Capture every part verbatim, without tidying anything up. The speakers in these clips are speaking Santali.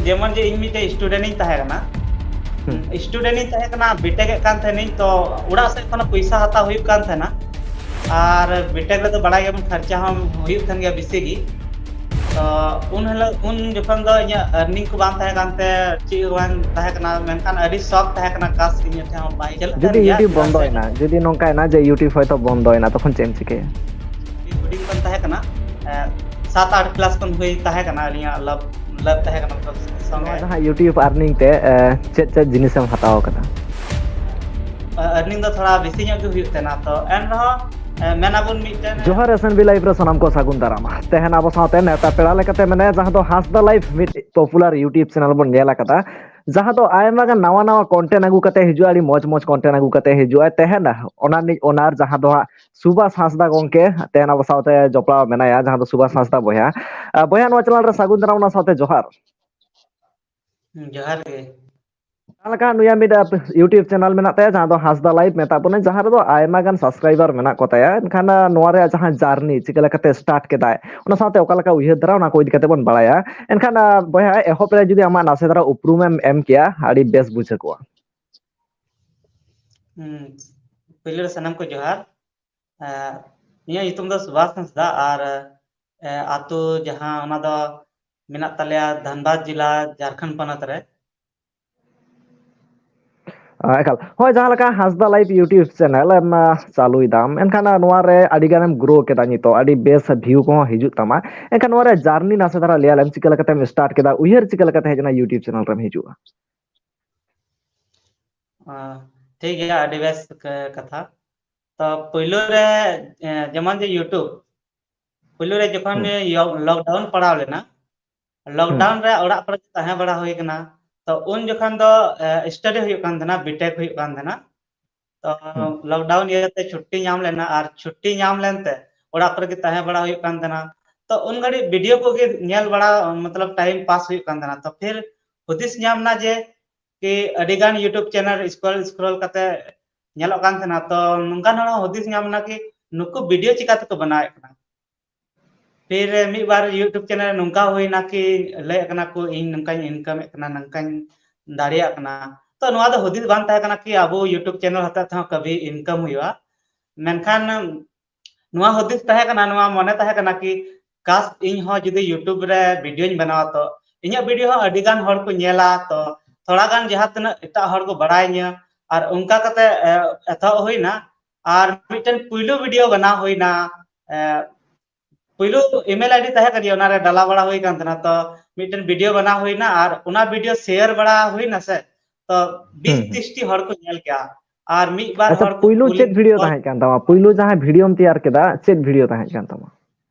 ᱡᱮᱢᱚᱱ ᱡᱮ ᱤᱧ ᱢᱤᱫᱴᱮᱡ ᱥᱴᱩᱰᱮᱱᱴ ᱤᱧ ᱛᱟᱦᱮᱸ ᱠᱟᱱᱟ᱾ ᱦᱩᱸ᱾ ᱥᱴᱩᱰᱮᱱᱴ ᱤᱧ ᱛᱟᱦᱮᱸ ᱠᱟᱱᱟ, ᱵᱤᱴᱮᱠ ᱮᱫ ᱠᱟᱱ ᱛᱟᱦᱮᱱᱤᱧ, ᱛᱚ ᱚᱲᱟᱜ ᱥᱮᱫ ᱠᱷᱚᱱ ᱯᱚᱭᱥᱟ ᱦᱟᱛᱟᱣ ᱦᱩᱭᱩᱜ ᱠᱟᱱ ᱛᱟᱦᱮᱱᱟ᱾ ᱟᱨ ᱵᱤᱴᱮᱠ ᱨᱮᱫᱚ ᱵᱟᱲᱟᱭ ᱜᱮᱭᱟᱵᱚᱱ, ᱠᱷᱚᱨᱪᱟ ᱦᱚᱸ ᱦᱩᱭᱩᱜ ᱛᱟᱦᱮᱱ ᱜᱮᱭᱟ ᱵᱮᱥᱤ ᱜᱮ᱾ ᱛᱚ ᱩᱱ ᱦᱤᱞᱳᱜ, ᱩᱱ ᱡᱚᱠᱷᱚᱱ ᱫᱚ ᱤᱧᱟᱹᱜ ᱟᱨᱱᱤᱝ ᱠᱚ ᱵᱟᱝ ᱛᱟᱦᱮᱸ ᱠᱟᱱᱛᱮ ᱪᱮᱫ ᱦᱚᱸ ᱵᱟᱝ ᱛᱟᱦᱮᱸ ᱠᱟᱱᱟ, ᱢᱮᱱᱠᱷᱟᱱ ᱟᱹᱰᱤ ᱥᱚᱠ ᱛᱟᱦᱮᱸ ᱠᱟᱱᱟ, ᱠᱟᱥ ᱤᱧᱟᱹᱜ ᱴᱷᱮᱱ ᱦᱚᱸ ᱵᱟᱭ ᱪᱟᱹᱞᱩᱜ ᱛᱟᱦᱮᱱ ᱜᱮᱭᱟ, ᱪᱮᱫᱟᱜ ᱥᱮ ᱡᱩᱫᱤ ᱱᱚᱝᱠᱟᱭᱮᱱᱟ ᱡᱮ YouTube ᱦᱚᱭᱛᱳ ᱵᱚᱱᱫᱚᱭᱮᱱᱟ, ᱛᱚᱠᱷᱚᱱ ᱪᱮᱫ ᱮᱢ ᱪᱤᱠᱟᱹᱭᱟ? ᱦᱩᱰᱤᱧ ᱠᱷᱚᱱ ᱛᱟᱦᱮᱸ ᱠᱟᱱᱟ, ᱮ, ᱥᱟᱛ ᱟᱴ ᱠᱞᱟᱥ ᱠᱷᱚᱱ ᱦᱩᱭ ᱛᱟᱦᱮᱸ ᱠᱟᱱᱟ ᱟᱹᱞᱤᱧᱟᱜ ᱞᱟᱵᱷ, ᱞᱟᱵᱷ ᱛᱟᱦᱮᱸ ᱠᱟᱱᱟ, ᱢᱚᱛᱞᱚᱵ, ᱥᱚᱸᱜᱮ᱾ ᱱᱚᱣᱟ ᱡᱟᱦᱟᱸ YouTube earning ᱛᱮ, ᱮ, ᱪᱮᱫ ᱪᱮᱫ ᱡᱤᱱᱤᱥ ᱮᱢ ᱦᱟᱛᱟᱣ ᱟᱠᱟᱫᱟ? ᱮ, earning ᱫᱚ ᱛᱷᱚᱲᱟ ᱵᱮᱥᱤ ᱧᱚᱜ ᱜᱮ ᱦᱩᱭᱩᱜ ᱛᱟᱦᱮᱱᱟ, ᱛᱚ ᱮᱱ ᱨᱮᱦᱚᱸ, ᱮ, ᱢᱮᱱ ᱟᱵᱚᱱ ᱢᱤᱫᱴᱮᱱ ᱡᱚᱦᱟᱨ S N B Live ᱨᱮ ᱥᱟᱱᱟᱢ ᱠᱚ ᱥᱟᱹᱜᱩᱱ ᱫᱟᱨᱟᱢ᱾ ᱛᱮᱦᱮᱧ ᱟᱵᱚ ᱥᱟᱶᱛᱮ ᱱᱮᱣᱛᱟ ᱯᱮᱲᱟ ᱞᱮᱠᱟᱛᱮ ᱢᱮᱱᱟᱭᱟ, ᱡᱟᱦᱟᱸ ᱫᱚ ᱦᱟᱸᱥᱫᱟ Live, ᱢᱤᱫ popular YouTube channel ᱵᱚᱱ ᱧᱮᱞ ᱟᱠᱟᱫᱟ, ᱡᱟᱦᱟᱸ ᱫᱚ ᱟᱭᱢᱟ ᱜᱟᱱ ᱱᱟᱣᱟ ᱱᱟᱣᱟ content ᱟᱹᱜᱩ ᱠᱟᱛᱮ ᱦᱤᱡᱩᱜᱼᱟ, ᱟᱹᱰᱤ ᱢᱚᱡᱽ ᱢᱚᱡᱽ content ᱟᱹᱜᱩ ᱠᱟᱛᱮ ᱦᱤᱡᱩᱜᱼᱟ᱾ ᱛᱮᱦᱮᱧ ᱚᱱᱟ ᱨᱤᱱᱤᱡ owner ᱡᱟᱦᱟᱸ ᱫᱚ ᱦᱟᱸᱜ ᱥᱩᱵᱷᱟᱥ ᱦᱟᱸᱥᱫᱟ ᱜᱚᱝᱠᱮ ᱛᱮᱦᱮᱧ ᱟᱵᱚ ᱥᱟᱶᱛᱮ ᱡᱚᱯᱲᱟᱣ ᱢᱮᱱᱟᱭᱟ, ᱡᱟᱦᱟᱸ ᱫᱚ ᱥᱩᱵᱷᱟᱥ ᱦᱟᱸᱥᱫᱟ ᱵᱚᱭᱦᱟ᱾ ᱟ, ᱵᱚᱭᱦᱟ, ᱱᱚᱣᱟ channel ᱨᱮ ᱥᱟᱹᱜᱩᱱ ᱫᱟᱨᱟᱢ, ᱚᱱᱟ ᱥᱟᱶᱛᱮ ᱡᱚᱦᱟᱨ᱾ ᱦᱩᱸ, ᱡᱚᱦᱟᱨ ᱜᱮ᱾ ᱡᱟᱦᱟᱸ ᱞᱮᱠᱟ ᱱᱩᱭᱟᱜ ᱢᱤᱫ, ᱟ, YouTube channel ᱢᱮᱱᱟᱜ ᱛᱟᱭᱟ, ᱡᱟᱦᱟᱸ ᱫᱚ ᱦᱟᱸᱥᱫᱟ Live ᱢᱮᱛᱟᱜ ᱵᱚᱱᱟᱭ, ᱡᱟᱦᱟᱸ ᱨᱮᱫᱚ ᱟᱭᱢᱟ ᱜᱟᱱ subscriber ᱢᱮᱱᱟᱜ ᱠᱚ ᱛᱟᱭᱟ᱾ ᱮᱱᱠᱷᱟᱱ, ᱟ, ᱱᱚᱣᱟ ᱨᱮᱭᱟᱜ ᱡᱟᱦᱟᱸ journey, ᱪᱤᱠᱟᱹ ᱞᱮᱠᱟᱛᱮ start ᱠᱮᱫᱟᱭ, ᱚᱱᱟ ᱥᱟᱶᱛᱮ ᱚᱠᱟ ᱞᱮᱠᱟ ᱩᱭᱦᱟᱹᱨ ᱫᱷᱟᱨᱟ, ᱚᱱᱟ ᱠᱚ ᱤᱫᱤ ᱠᱟᱛᱮ ᱵᱚᱱ ᱵᱟᱲᱟᱭᱟ᱾ ᱮᱱᱠᱷᱟᱱ, ᱟ, ᱵᱚᱭᱦᱟ, ᱮᱦᱚᱵ ᱨᱮ ᱡᱩᱫᱤ ᱟᱢᱟᱜ ᱱᱟᱥᱮ ᱫᱷᱟᱨᱟ ᱩᱯᱨᱩᱢ ᱮᱢ ᱮᱢ ᱠᱮᱭᱟ, ᱟᱹᱰᱤ ᱵᱮᱥ ᱵᱩᱡᱷᱟᱹᱣ ᱠᱚᱜᱼᱟ᱾ ᱦᱩᱸ, ᱯᱳᱭᱞᱳ ᱨᱮ ᱥᱟᱱᱟᱢ ᱠᱚ ᱡᱚᱦᱟᱨ᱾ ᱮ, ᱤᱧᱟᱹᱜ ᱧᱩᱛᱩᱢ ᱫᱚ ᱥᱩᱵᱷᱟᱥ ᱦᱟᱸᱥᱫᱟ ᱟᱨ, ᱮ, ᱟᱛᱳ ᱡᱟᱦᱟᱸ, ᱚᱱᱟ ᱫᱚ ᱢᱮᱱᱟᱜ ᱛᱟᱞᱮᱭᱟ ᱫᱷᱟᱱᱵᱟᱫᱽ ᱡᱮᱞᱟ, ᱡᱷᱟᱲᱠᱷᱚᱸᱰ ᱯᱚᱱᱚᱛ ᱨᱮ᱾ ᱟ, ᱮᱠᱟᱞ᱾ ᱦᱳᱭ, ᱡᱟᱦᱟᱸ ᱞᱮᱠᱟ ᱦᱟᱸᱥᱫᱟ Live YouTube channel ᱮᱢ, ᱟ, ᱪᱟᱹᱞᱩᱭ ᱫᱟᱢ, ᱮᱱᱠᱷᱟᱱ, ᱟ, ᱱᱚᱣᱟ ᱨᱮ ᱟᱹᱰᱤ ᱜᱟᱱᱮᱢ grow ᱠᱮᱫᱟ, ᱱᱤᱛᱚᱜ ᱟᱹᱰᱤ ᱵᱮᱥ view ᱠᱚᱦᱚᱸ ᱦᱤᱡᱩᱜ ᱛᱟᱢᱟ᱾ ᱮᱱᱠᱷᱟᱱ ᱱᱚᱣᱟ ᱨᱮ journey ᱱᱟᱥᱮ ᱫᱷᱟᱨᱟ ᱞᱟᱹᱭ ᱟᱞᱮᱢ, ᱪᱤᱠᱟᱹ ᱞᱮᱠᱟᱛᱮᱢ start ᱠᱮᱫᱟ, ᱩᱭᱦᱟᱹᱨ ᱪᱤᱠᱟᱹ ᱞᱮᱠᱟᱛᱮ ᱦᱮᱡ ᱮᱱᱟ YouTube channel ᱨᱮᱢ ᱦᱤᱡᱩᱜᱼᱟ? ᱟ, ᱴᱷᱤᱠ ᱜᱮᱭᱟ, ᱟᱹᱰᱤ ᱵᱮᱥ ᱠᱟ-, ᱠᱟᱛᱷᱟ᱾ ᱛᱚ ᱯᱳᱭᱞᱳ ᱨᱮ, ᱮ, ᱡᱮᱢᱚᱱ ᱡᱮ YouTube, ᱯᱳᱭᱞᱳ ᱨᱮ ᱡᱚᱠᱷᱚᱱ ᱦᱩᱸ᱾ ᱤᱭᱟᱹ lockdown ᱯᱟᱲᱟᱣ ᱞᱮᱱᱟ, ᱦᱩᱸ᱾ Lockdown ᱨᱮ ᱚᱲᱟᱜ ᱠᱚᱨᱮ ᱜᱮ ᱛᱟᱦᱮᱸ ᱵᱟᱲᱟ ᱦᱩᱭ ᱠᱟᱱᱟ᱾ ᱛᱚ ᱩᱱ ᱡᱚᱠᱷᱚᱱ ᱫᱚ, ᱮ, study ᱦᱩᱭᱩᱜ ᱠᱟᱱ ᱛᱟᱦᱮᱱᱟ, B.Tech ᱦᱩᱭᱩᱜ ᱠᱟᱱ ᱛᱟᱦᱮᱱᱟ᱾ ᱛᱚ ᱦᱩᱸ᱾ Lockdown ᱤᱭᱟᱹᱛᱮ ᱪᱷᱩᱴᱴᱤ ᱧᱟᱢ ᱞᱮᱱᱟ, ᱟᱨ ᱪᱷᱩᱴᱴᱤ ᱧᱟᱢ ᱞᱮᱱᱛᱮ ᱚᱲᱟᱜ ᱠᱚᱨᱮ ᱜᱮ ᱛᱟᱦᱮᱸ ᱵᱟᱲᱟ ᱦᱩᱭᱩᱜ ᱠᱟᱱ ᱛᱟᱦᱮᱱᱟ᱾ ᱛᱚ ᱩᱱ ᱜᱷᱟᱹᱲᱤᱡ video ᱠᱚᱜᱮ ᱧᱮᱞ ᱵᱟᱲᱟ, ᱢᱚᱛᱞᱚᱵ time pass ᱦᱩᱭᱩᱜ ᱠᱟᱱ ᱛᱟᱦᱮᱱᱟ᱾ ᱛᱚ ᱯᱷᱤᱨ ᱦᱩᱫᱤᱥ ᱧᱟᱢ ᱮᱱᱟ ᱡᱮ ᱠᱤ ᱟᱹᱰᱤ ᱜᱟᱱ YouTube channel scroll, scroll ᱠᱟᱛᱮ ᱧᱮᱞᱚᱜ ᱠᱟᱱ ᱛᱟᱦᱮᱱᱟ᱾ ᱛᱚ ᱱᱚᱝᱠᱟᱱ ᱦᱚᱲ ᱦᱚᱸ ᱦᱩᱫᱤᱥ ᱧᱟᱢ ᱮᱱᱟ ᱠᱤ ᱱᱩᱠᱩ video ᱪᱤᱠᱟ ᱛᱮᱠᱚ ᱵᱮᱱᱟᱣᱮᱫ ᱠᱟᱱᱟ᱾ ᱯᱷᱤᱨ ᱢᱤᱫ ᱵᱟᱨ YouTube ᱪᱮᱱᱮᱞ ᱨᱮ ᱱᱚᱝᱠᱟ ᱦᱩᱭᱱᱟ ᱠᱤ ᱞᱟᱹᱭᱮᱫ ᱠᱟᱱᱟ ᱠᱚ, "ᱤᱧ ᱱᱚᱝᱠᱟᱧ ᱤᱱᱠᱟᱢᱮᱫ ᱠᱟᱱᱟ, ᱱᱚᱝᱠᱟᱧ ᱫᱟᱲᱮᱭᱟᱜ ᱠᱟᱱᱟ।" ᱛᱚ ᱱᱚᱣᱟ ᱫᱚ ᱦᱩᱫᱤᱥ ᱵᱟᱝ ᱛᱟᱦᱮᱸ ᱠᱟᱱᱟ ᱠᱤ ᱟᱵᱚ YouTube ᱪᱮᱱᱮᱞ ᱦᱚᱛᱮᱡ ᱛᱮᱦᱚᱸ ᱠᱟᱹᱵᱷᱤ ᱤᱱᱠᱟᱢ ᱦᱩᱭᱩᱜᱼᱟ᱾ ᱢᱮᱱᱠᱷᱟᱱ ᱱᱚᱣᱟ ᱦᱩᱫᱤᱥ ᱛᱟᱦᱮᱸ ᱠᱟᱱᱟ, ᱱᱚᱣᱟ ᱢᱚᱱᱮ ᱛᱟᱦᱮᱸ ᱠᱟᱱᱟ ᱠᱤ ᱠᱟᱥ ᱤᱧ ᱦᱚᱸ ᱡᱩᱫᱤ YouTube ᱨᱮ ᱵᱷᱤᱰᱤᱭᱳᱧ ᱵᱮᱱᱟᱣᱟ, ᱛᱚ ᱤᱧᱟᱹᱜ ᱵᱷᱤᱰᱤᱭᱳ ᱦᱚᱸ ᱟᱹᱰᱤ ᱜᱟᱱ ᱦᱚᱲ ᱠᱚ ᱧᱮᱞᱟ, ᱛᱚ ᱛᱷᱚᱲᱟ ᱜᱟᱱ ᱡᱟᱦᱟᱸ ᱛᱤᱱᱟᱹᱜ ᱮᱴᱟᱜ ᱦᱚᱲ ᱠᱚ ᱵᱟᱲᱟᱭᱤᱧᱟᱹ, ᱟᱨ ᱚᱱᱠᱟ ᱠᱟᱛᱮ, ᱮ, ᱮᱛᱚᱦᱚᱵ ᱦᱩᱭᱱᱟ᱾ ᱟᱨ ᱢᱤᱫᱴᱮᱱ ᱯᱩᱭᱞᱩ ᱵᱷᱤᱰᱤᱭᱳ ᱵᱮᱱᱟᱣ ᱦᱩᱭᱱᱟ, ᱮ, ᱯᱩᱭᱞᱩ email ID ᱛᱟᱦᱮᱸ ᱠᱟᱱ ᱜᱮᱭᱟ, ᱚᱱᱟᱨᱮ ᱰᱟᱞᱟ ᱵᱟᱲᱟ ᱦᱩᱭ ᱠᱟᱱ ᱛᱟᱦᱮᱱᱟ᱾ ᱛᱚ ᱢᱤᱫᱴᱮᱱ ᱵᱷᱤᱰᱤᱭᱳ ᱵᱮᱱᱟᱣ ᱦᱩᱭᱱᱟ ᱟᱨ ᱚᱱᱟ ᱵᱷᱤᱰᱤᱭᱳ ᱥᱮᱭᱟᱨ ᱵᱟᱲᱟ ᱦᱩᱭᱱᱟ ᱥᱮ, ᱛᱚ ᱵᱤᱥ ᱦᱩᱸ, ᱦᱩᱸ᱾ ᱛᱤᱨᱤᱥ ᱴᱤ ᱦᱚᱲ ᱠᱚ ᱧᱮᱞ ᱠᱮᱜᱼᱟ᱾ ᱟᱨ ᱢᱤᱫ ᱵᱟᱨ ᱟᱪᱪᱷᱟ, ᱦᱚᱲ ᱠᱚ ᱯᱩᱭᱞᱩ ᱠᱩᱞᱤ ᱪᱮᱫ ᱵᱷᱤᱰᱤᱭᱳ ᱠᱚᱞ ᱛᱟᱦᱮᱸ ᱠᱟᱱ ᱛᱟᱢᱟ? ᱯᱩᱭᱞᱩ ᱡᱟᱦᱟᱸ ᱵᱷᱤᱰᱤᱭᱳᱢ ᱛᱮᱭᱟᱨ ᱠᱮᱫᱟ, ᱪᱮᱫ ᱵᱷᱤᱰᱤᱭᱳ ᱛᱟᱦᱮᱸ ᱠᱟᱱ ᱛᱟᱢᱟ?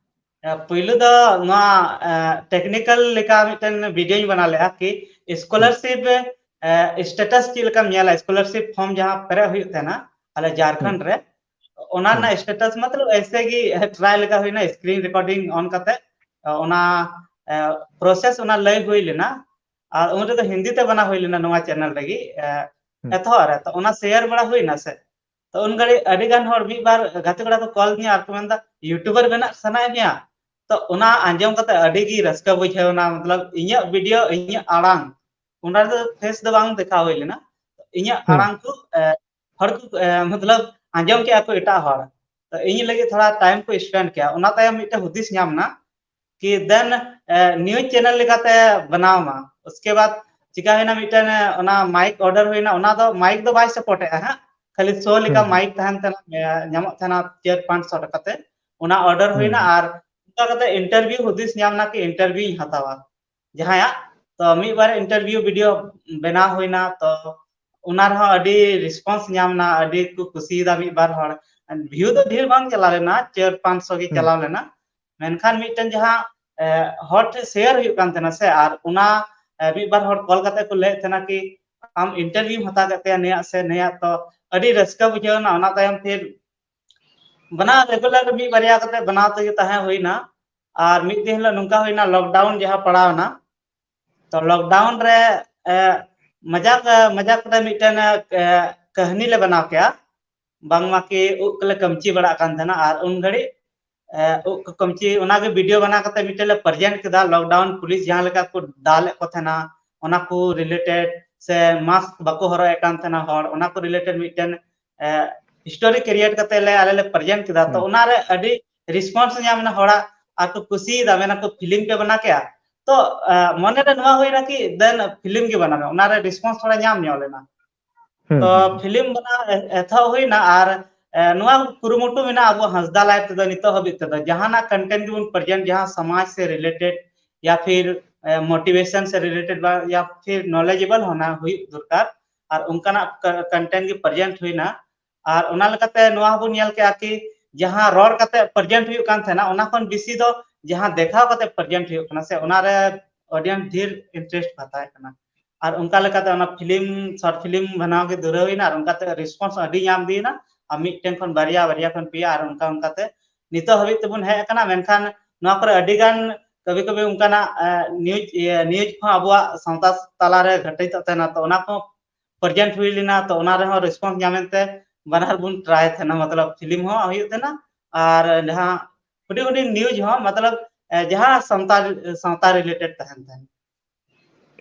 ᱮ, ᱯᱩᱭᱞᱩ ᱫᱚ ᱱᱚᱣᱟ, ᱮ, ᱴᱮᱠᱱᱤᱠᱮᱞ ᱞᱮᱠᱟ ᱢᱤᱫᱴᱮᱱ ᱵᱷᱤᱰᱤᱭᱳᱧ ᱵᱮᱱᱟᱣ ᱞᱮᱫᱼᱟ ᱠᱤ ᱦᱩᱸ᱾ ᱥᱠᱚᱞᱟᱨᱥᱤᱯ, ᱮ, ᱥᱴᱮᱴᱟᱥ ᱪᱮᱫ ᱞᱮᱠᱟᱢ ᱧᱮᱞᱟ, ᱥᱠᱚᱞᱟᱨᱥᱤᱯ ᱯᱷᱚᱨᱢ ᱡᱟᱦᱟᱸ ᱯᱮᱨᱮᱡ ᱦᱩᱭᱩᱜ ᱛᱟᱦᱮᱱᱟ ᱟᱞᱮ ᱦᱩᱸ᱾ ᱡᱷᱟᱲᱠᱷᱚᱸᱰ ᱨᱮ, ᱚᱱᱟ ᱦᱩᱸ᱾ ᱨᱮᱱᱟᱜ ᱥᱴᱮᱴᱟᱥ ᱢᱚᱛᱞᱚᱵ ᱮᱭᱥᱮ ᱜᱮ ᱴᱨᱟᱭ ᱞᱮᱠᱟ ᱦᱩᱭᱱᱟ, ᱥᱠᱨᱤᱱ ᱨᱮᱠᱚᱨᱰᱤᱝ ᱚᱱ ᱠᱟᱛᱮ, ᱮ, ᱚᱱᱟ, ᱮ, ᱯᱨᱚᱥᱮᱥ ᱚᱱᱟ ᱞᱟᱹᱭ ᱦᱩᱭ ᱞᱮᱱᱟ᱾ ᱟᱨ ᱩᱱ ᱨᱮᱫᱚ ᱦᱤᱱᱫᱤ ᱛᱮ ᱵᱮᱱᱟᱣ ᱦᱩᱭ ᱞᱮᱱᱟ ᱱᱚᱣᱟ ᱪᱮᱱᱮᱞ ᱨᱮᱜᱮ, ᱮ, ᱦᱩᱸ᱾ ᱮᱛᱚᱦᱚᱵ ᱨᱮ᱾ ᱛᱚ ᱚᱱᱟ ᱥᱮᱭᱟᱨ ᱵᱟᱲᱟ ᱦᱩᱭᱱᱟ ᱥᱮ, ᱛᱚ ᱩᱱ ᱜᱷᱟᱹᱲᱤᱡ ᱟᱹᱰᱤ ᱜᱟᱱ ᱦᱚᱲ, ᱢᱤᱫ ᱵᱟᱨ ᱜᱟᱛᱮ ᱠᱚᱲᱟ ᱠᱚ ᱠᱚᱞ ᱫᱤᱧᱟ ᱟᱨ ᱠᱚ ᱢᱮᱱᱫᱟ, "YouTuber ᱵᱮᱱᱟᱜ ᱥᱟᱱᱟᱭᱮᱫ ᱢᱮᱭᱟ?" ᱛᱚ ᱚᱱᱟ ᱟᱸᱡᱚᱢ ᱠᱟᱛᱮ ᱟᱹᱰᱤ ᱜᱮ ᱨᱟᱹᱥᱠᱟᱹ ᱵᱩᱡᱷᱟᱹᱣ ᱮᱱᱟ, ᱢᱚᱛᱞᱚᱵ ᱤᱧᱟᱹᱜ ᱵᱷᱤᱰᱤᱭᱳ, ᱤᱧᱟᱹᱜ ᱟᱲᱟᱝ, ᱚᱱᱟ ᱨᱮᱫᱚ ᱯᱷᱮᱥ ᱫᱚ ᱵᱟᱝ ᱫᱮᱠᱷᱟᱣ ᱦᱩᱭ ᱞᱮᱱᱟ, ᱤᱧᱟᱹᱜ ᱦᱩᱸ᱾ ᱟᱲᱟᱝ ᱠᱚ, ᱮ, ᱦᱚᱲ ᱠᱚ, ᱮ, ᱢᱚᱛᱞᱚᱵ ᱟᱸᱡᱚᱢ ᱠᱮᱜᱼᱟ ᱠᱚ ᱮᱴᱟᱜ ᱦᱚᱲ, ᱛᱚ ᱤᱧ ᱞᱟᱹᱜᱤᱫ ᱛᱷᱚᱲᱟ ᱴᱟᱭᱤᱢ ᱠᱚ ᱥᱯᱮᱱᱰ ᱠᱮᱜᱼᱟ᱾ ᱚᱱᱟ ᱛᱟᱭᱚᱢ ᱢᱤᱫᱴᱮᱱ ᱦᱩᱫᱤᱥ ᱧᱟᱢ ᱮᱱᱟ, ᱠᱤ then, ᱮ, ᱱᱤᱭᱩᱡᱽ ᱪᱮᱱᱮᱞ ᱞᱮᱠᱟᱛᱮ ᱵᱮᱱᱟᱣ ᱢᱟ᱾ ᱩᱥᱠᱮ ᱵᱟᱫ ᱪᱤᱠᱟ ᱦᱩᱭᱱᱟ, ᱢᱤᱫᱴᱮᱱ, ᱮ, ᱚᱱᱟ ᱢᱟᱭᱤᱠ ᱚᱨᱰᱟᱨ ᱦᱩᱭᱱᱟ, ᱚᱱᱟ ᱫᱚ ᱢᱟᱭᱤᱠ ᱫᱚ ᱵᱟᱭ ᱥᱟᱯᱳᱨᱴ ᱮᱫᱼᱟ ᱦᱟᱸᱜ, ᱠᱷᱟᱹᱞᱤ ᱥᱳ ᱞᱮᱠᱟ ᱦᱩᱸ, ᱦᱩᱸ᱾ ᱢᱟᱭᱤᱠ ᱛᱟᱦᱮᱱ ᱛᱟᱦᱮᱱᱟ, ᱮ, ᱧᱟᱢᱚᱜ ᱛᱟᱦᱮᱱᱟ ᱪᱟᱨ ᱯᱟᱸᱪ ᱥᱚ ᱴᱟᱠᱟ ᱛᱮ, ᱚᱱᱟ ᱚᱨᱰᱟᱨ ᱦᱩᱸ, ᱦᱩᱭᱱᱟ᱾ ᱦᱩᱸ᱾ ᱟᱨ ᱚᱱᱠᱟ ᱠᱟᱛᱮ ᱤᱱᱴᱟᱨᱵᱷᱤᱭᱩ ᱦᱩᱫᱤᱥ ᱧᱟᱢ ᱮᱱᱟ ᱠᱤ ᱤᱱᱴᱟᱨᱵᱷᱤᱭᱩᱧ ᱦᱟᱛᱟᱣᱟ ᱡᱟᱦᱟᱸᱭᱟᱜ, ᱛᱚ ᱢᱤᱫ ᱵᱟᱨ ᱤᱱᱴᱟᱨᱵᱷᱤᱭᱩ ᱵᱷᱤᱰᱤᱭᱳ ᱵᱮᱱᱟᱣ ᱦᱩᱭᱱᱟ, ᱛᱚ ᱚᱱᱟ ᱨᱮᱦᱚᱸ ᱟᱹᱰᱤ ᱨᱮᱥᱯᱚᱱᱥ ᱧᱟᱢ ᱮᱱᱟ, ᱟᱹᱰᱤ ᱠᱚ ᱠᱩᱥᱤᱭᱟᱫᱟ᱾ ᱢᱤᱫ ᱵᱟᱨ ᱦᱚᱲ, ᱵᱷᱤᱭᱩ ᱫᱚ ᱰᱷᱮᱨ ᱵᱟᱝ ᱪᱟᱞᱟᱣ ᱞᱮᱱᱟ, ᱪᱟᱨ ᱯᱟᱸᱪ ᱥᱚ ᱜᱮ ᱦᱩᱸ᱾ ᱪᱟᱞᱟᱣ ᱞᱮᱱᱟ᱾ ᱢᱮᱱᱠᱷᱟᱱ ᱢᱤᱫᱴᱮᱱ ᱡᱟᱦᱟᱸ, ᱮ, ᱦᱚᱲ ᱴᱷᱮᱱ ᱥᱮᱭᱟᱨ ᱦᱩᱭᱩᱜ ᱠᱟᱱ ᱛᱟᱦᱮᱱᱟ ᱥᱮ, ᱟᱨ ᱚᱱᱟ, ᱮ, ᱢᱤᱫ ᱵᱟᱨ ᱦᱚᱲ ᱠᱚᱞ ᱠᱟᱛᱮ ᱠᱚ ᱞᱟᱹᱭᱮᱫ ᱛᱟᱦᱮᱱᱟ ᱠᱤ ᱟᱢ ᱤᱱᱴᱟᱨᱵᱷᱤᱣᱢ ᱦᱟᱛᱟᱣ ᱠᱮᱫ ᱛᱟᱭᱟ ᱱᱩᱭᱟᱜ ᱥᱮ ᱱᱩᱭᱟᱜ, ᱛᱚ ᱟᱹᱰᱤ ᱨᱟᱹᱥᱠᱟᱹ ᱵᱩᱡᱷᱟᱹᱣ ᱮᱱᱟ᱾ ᱚᱱᱟ ᱛᱟᱭᱚᱢ ᱯᱷᱤᱨ ᱵᱮᱱᱟᱣ ᱨᱮᱜᱩᱞᱟᱨ ᱢᱤᱫ ᱵᱟᱨᱭᱟ ᱠᱟᱛᱮ ᱵᱮᱱᱟᱣ ᱛᱮᱜᱮ ᱛᱟᱦᱮᱸ ᱦᱩᱭᱱᱟ᱾ ᱟᱨ ᱢᱤᱫ ᱫᱤᱱ ᱦᱤᱞᱳᱜ ᱱᱚᱝᱠᱟ ᱦᱩᱭᱱᱟ, ᱞᱚᱠᱰᱟᱣᱩᱱ ᱡᱟᱦᱟᱸ ᱯᱟᱲᱟᱣ ᱮᱱᱟ, ᱛᱚ ᱞᱚᱠᱰᱟᱣᱩᱱ ᱨᱮ, ᱮ, ᱢᱟᱡᱟᱠ, ᱮ, ᱢᱟᱡᱟᱠ ᱨᱮ ᱢᱤᱫᱴᱮᱱ, ᱮ, ᱠᱟᱹᱦᱱᱤ ᱞᱮ ᱵᱮᱱᱟᱣ ᱠᱮᱜᱼᱟ, ᱵᱟᱝᱢᱟ ᱠᱤ ᱩᱵ ᱠᱚᱞᱮ ᱠᱟᱹᱢᱪᱤ ᱵᱟᱲᱟᱜ ᱠᱟᱱ ᱛᱟᱦᱮᱱᱟ᱾ ᱟᱨ ᱩᱱ ᱜᱷᱟᱹᱲᱤᱡ ᱮ, ᱩ-, ᱠᱚᱢᱪᱤ ᱚᱱᱟᱜᱮ ᱵᱷᱤᱰᱤᱭᱳ ᱵᱮᱱᱟᱣ ᱠᱟᱛᱮ ᱢᱤᱫᱴᱮᱱ ᱞᱮ ᱯᱨᱮᱡᱮᱱᱴ ᱠᱮᱫᱟ, ᱞᱚᱠᱰᱟᱣᱩᱱ ᱯᱩᱞᱤᱥ ᱡᱟᱦᱟᱸ ᱞᱮᱠᱟ ᱠᱚ ᱫᱟᱞᱮᱫ ᱠᱚ ᱛᱟᱦᱮᱱᱟ, ᱚᱱᱟ ᱠᱚ ᱨᱤᱞᱮᱴᱮᱰ, ᱥᱮ ᱢᱟᱥᱠ ᱵᱟᱠᱚ ᱦᱚᱨᱚᱜ ᱮᱫ ᱠᱟᱱ ᱛᱟᱦᱮᱱᱟ ᱦᱚᱲ, ᱚᱱᱟ ᱠᱚ ᱨᱤᱞᱮᱴᱮᱰ ᱢᱤᱫᱴᱮᱱ ᱥᱴᱳᱨᱤ ᱠᱨᱤᱭᱮᱴ ᱠᱟᱛᱮ ᱞᱮ, ᱟᱞᱮ ᱞᱮ ᱯᱨᱮᱡᱮᱱᱴ ᱠᱮᱫᱟ᱾ ᱛᱚ ᱦᱩᱸ᱾ ᱚᱱᱟᱨᱮ ᱟᱹᱰᱤ ᱨᱮᱥᱯᱚᱱᱥ ᱧᱟᱢ ᱮᱱᱟ ᱦᱚᱲᱟᱜ, ᱟᱨ ᱠᱚ ᱠᱩᱥᱤᱭᱮᱫᱟ, ᱢᱮᱱᱟ ᱠᱚ ᱯᱷᱤᱞᱢ ᱯᱮ ᱵᱮᱱᱟᱣ ᱠᱮᱜᱼᱟ᱾ ᱛᱚ ᱮ, ᱢᱚᱱᱮᱨᱮ ᱱᱚᱣᱟ ᱦᱩᱭᱱᱟ ᱠᱤ ᱫᱮᱱ ᱯᱷᱤᱞᱢ ᱜᱮ ᱵᱮᱱᱟᱣ ᱢᱮ, ᱚᱱᱟᱨᱮ ᱨᱮᱥᱯᱚᱱᱥ ᱛᱷᱚᱲᱟ ᱧᱟᱢ ᱧᱚᱜ ᱞᱮᱱᱟ᱾ ᱦᱩᱸ, ᱛᱚ ᱦᱩᱸ, ᱦᱩᱸ᱾ ᱯᱷᱤᱞᱢ ᱵᱮᱱᱟᱣ ᱮ-, ᱮᱛᱚᱦᱚᱵ ᱦᱩᱭᱱᱟ, ᱟᱨ ᱮ, ᱱᱚᱣᱟ ᱠᱩᱨᱩᱢᱩᱴᱩ ᱢᱮᱱᱟᱜᱼᱟ ᱟᱵᱚ ᱦᱟᱸᱥᱫᱟ ᱞᱟᱭᱤᱵᱷ ᱛᱮᱫᱚ ᱱᱤᱛᱚᱜ ᱦᱟᱹᱵᱤᱡ ᱛᱮᱫᱚ, ᱡᱟᱦᱟᱱᱟᱜ ᱠᱚᱱᱴᱮᱱᱴ ᱜᱮᱵᱚᱱ ᱯᱨᱮᱡᱮᱱᱴ, ᱡᱟᱦᱟᱸ ᱥᱚᱢᱟᱡᱽ ᱥᱮ ᱨᱤᱞᱮᱴᱮᱰ ᱭᱟ ᱯᱷᱤᱨ ᱢᱳᱴᱤᱵᱷᱮᱥᱚᱱ ᱥᱮ ᱨᱤᱞᱮᱴᱮᱰ ᱵᱟ ᱭᱟ ᱯᱷᱤᱨ ᱱᱚᱞᱮᱡᱮᱵᱚᱞ ᱦᱚᱱᱟ ᱦᱩᱭᱩᱜ ᱫᱚᱨᱠᱟᱨ, ᱟᱨ ᱚᱱᱠᱟᱱᱟᱜ ᱠᱚᱱᱴᱮᱱᱴ ᱜᱮ ᱯᱨᱮᱡᱮᱱᱴ ᱦᱩᱭᱱᱟ᱾ ᱟᱨ ᱚᱱᱟ ᱞᱮᱠᱟᱛᱮ ᱱᱚᱣᱟ ᱦᱚᱸᱵᱚᱱ ᱧᱮᱞ ᱠᱮᱜᱼᱟ ᱠᱤ ᱡᱟᱦᱟᱸ ᱨᱚᱲ ᱠᱟᱛᱮ ᱯᱨᱮᱡᱮᱱᱴ ᱦᱩᱭᱩᱜ ᱠᱟᱱ ᱛᱟᱦᱮᱱᱟ, ᱚᱱᱟ ᱠᱷᱚᱱ ᱵᱮᱥᱤ ᱫᱚ ᱡᱟᱦᱟᱸ ᱫᱮᱠᱷᱟᱣ ᱠᱟᱛᱮ ᱯᱨᱮᱡᱮᱱᱴ ᱦᱩᱭᱩᱜ ᱠᱟᱱᱟ ᱥᱮ, ᱚᱱᱟᱨᱮ ᱚᱰᱤᱭᱮᱱᱥ ᱰᱷᱮᱨ ᱤᱱᱴᱟᱨᱮᱥᱴ ᱦᱟᱛᱟᱣᱮᱫ ᱠᱟᱱᱟ᱾ ᱟᱨ ᱚᱱᱠᱟ ᱞᱮᱠᱟᱛᱮ ᱚᱱᱟ ᱯᱷᱤᱞᱢ, ᱥᱚᱨᱴ ᱯᱷᱤᱞᱢ ᱵᱮᱱᱟᱣ ᱜᱮ ᱫᱷᱩᱨᱟᱹᱣ ᱦᱩᱭᱱᱟ, ᱟᱨ ᱚᱱᱠᱟᱛᱮ ᱨᱮᱥᱯᱚᱱᱥ ᱟᱹᱰᱤ ᱧᱟᱢ ᱤᱫᱤᱭᱮᱱᱟ, ᱟᱨ ᱢᱤᱫᱴᱮᱱ ᱠᱷᱚᱱ ᱵᱟᱨᱭᱟ, ᱵᱟᱨᱭᱟ ᱠᱷᱚᱱ ᱯᱮᱭᱟ, ᱟᱨ ᱚᱱᱠᱟ ᱚᱱᱠᱟᱛᱮ ᱱᱤᱛᱚᱜ ᱦᱟᱹᱵᱤᱡ ᱛᱮᱵᱚᱱ ᱦᱮᱡ ᱟᱠᱟᱱᱟ᱾ ᱢᱮᱱᱠᱷᱟᱱ ᱱᱚᱣᱟ ᱠᱚᱨᱮ ᱟᱹᱰᱤ ᱜᱟᱱ ᱠᱟᱹᱵᱷᱤ ᱠᱟᱹᱵᱷᱤ ᱚᱱᱠᱟᱱᱟᱜ, ᱮ, ᱱᱤᱭᱩᱡᱽ, ᱤᱭᱟᱹ, ᱱᱤᱭᱩᱡᱽ ᱠᱚᱦᱚᱸ ᱟᱵᱚᱣᱟᱜ ᱥᱟᱶᱛᱟ ᱛᱟᱞᱟᱨᱮ ᱜᱷᱟᱹᱴᱤᱛᱚᱜ ᱛᱟᱦᱮᱱᱟ, ᱛᱚ ᱚᱱᱟ ᱠᱚ ᱯᱨᱮᱡᱮᱱᱴ ᱦᱩᱭ ᱞᱮᱱᱟ, ᱛᱚ ᱚᱱᱟ ᱨᱮᱦᱚᱸ ᱨᱮᱥᱯᱚᱱᱥ ᱧᱟᱢᱮᱱ ᱛᱮ ᱵᱟᱱᱟᱨ ᱵᱚᱱ ᱴᱨᱟᱭ ᱛᱟᱦᱮᱱᱟ, ᱢᱚᱛᱞᱚᱵ ᱯᱷᱤᱞᱢ ᱦᱚᱸ ᱦᱩᱭᱩᱜ ᱛᱟᱦᱮᱱᱟ ᱟᱨ ᱡᱟᱦᱟᱸ ᱦᱩᱰᱤᱧ ᱦᱩᱰᱤᱧ ᱱᱤᱭᱩᱡᱽ ᱦᱚᱸ, ᱢᱚᱛᱞᱚᱵ, ᱮ, ᱡᱟᱦᱟᱸ ᱥᱟᱶᱛᱟ, ᱥᱟᱶᱛᱟ ᱨᱤᱞᱮᱴᱮᱰ ᱛᱟᱦᱮᱱ ᱛᱟᱦᱮᱱ᱾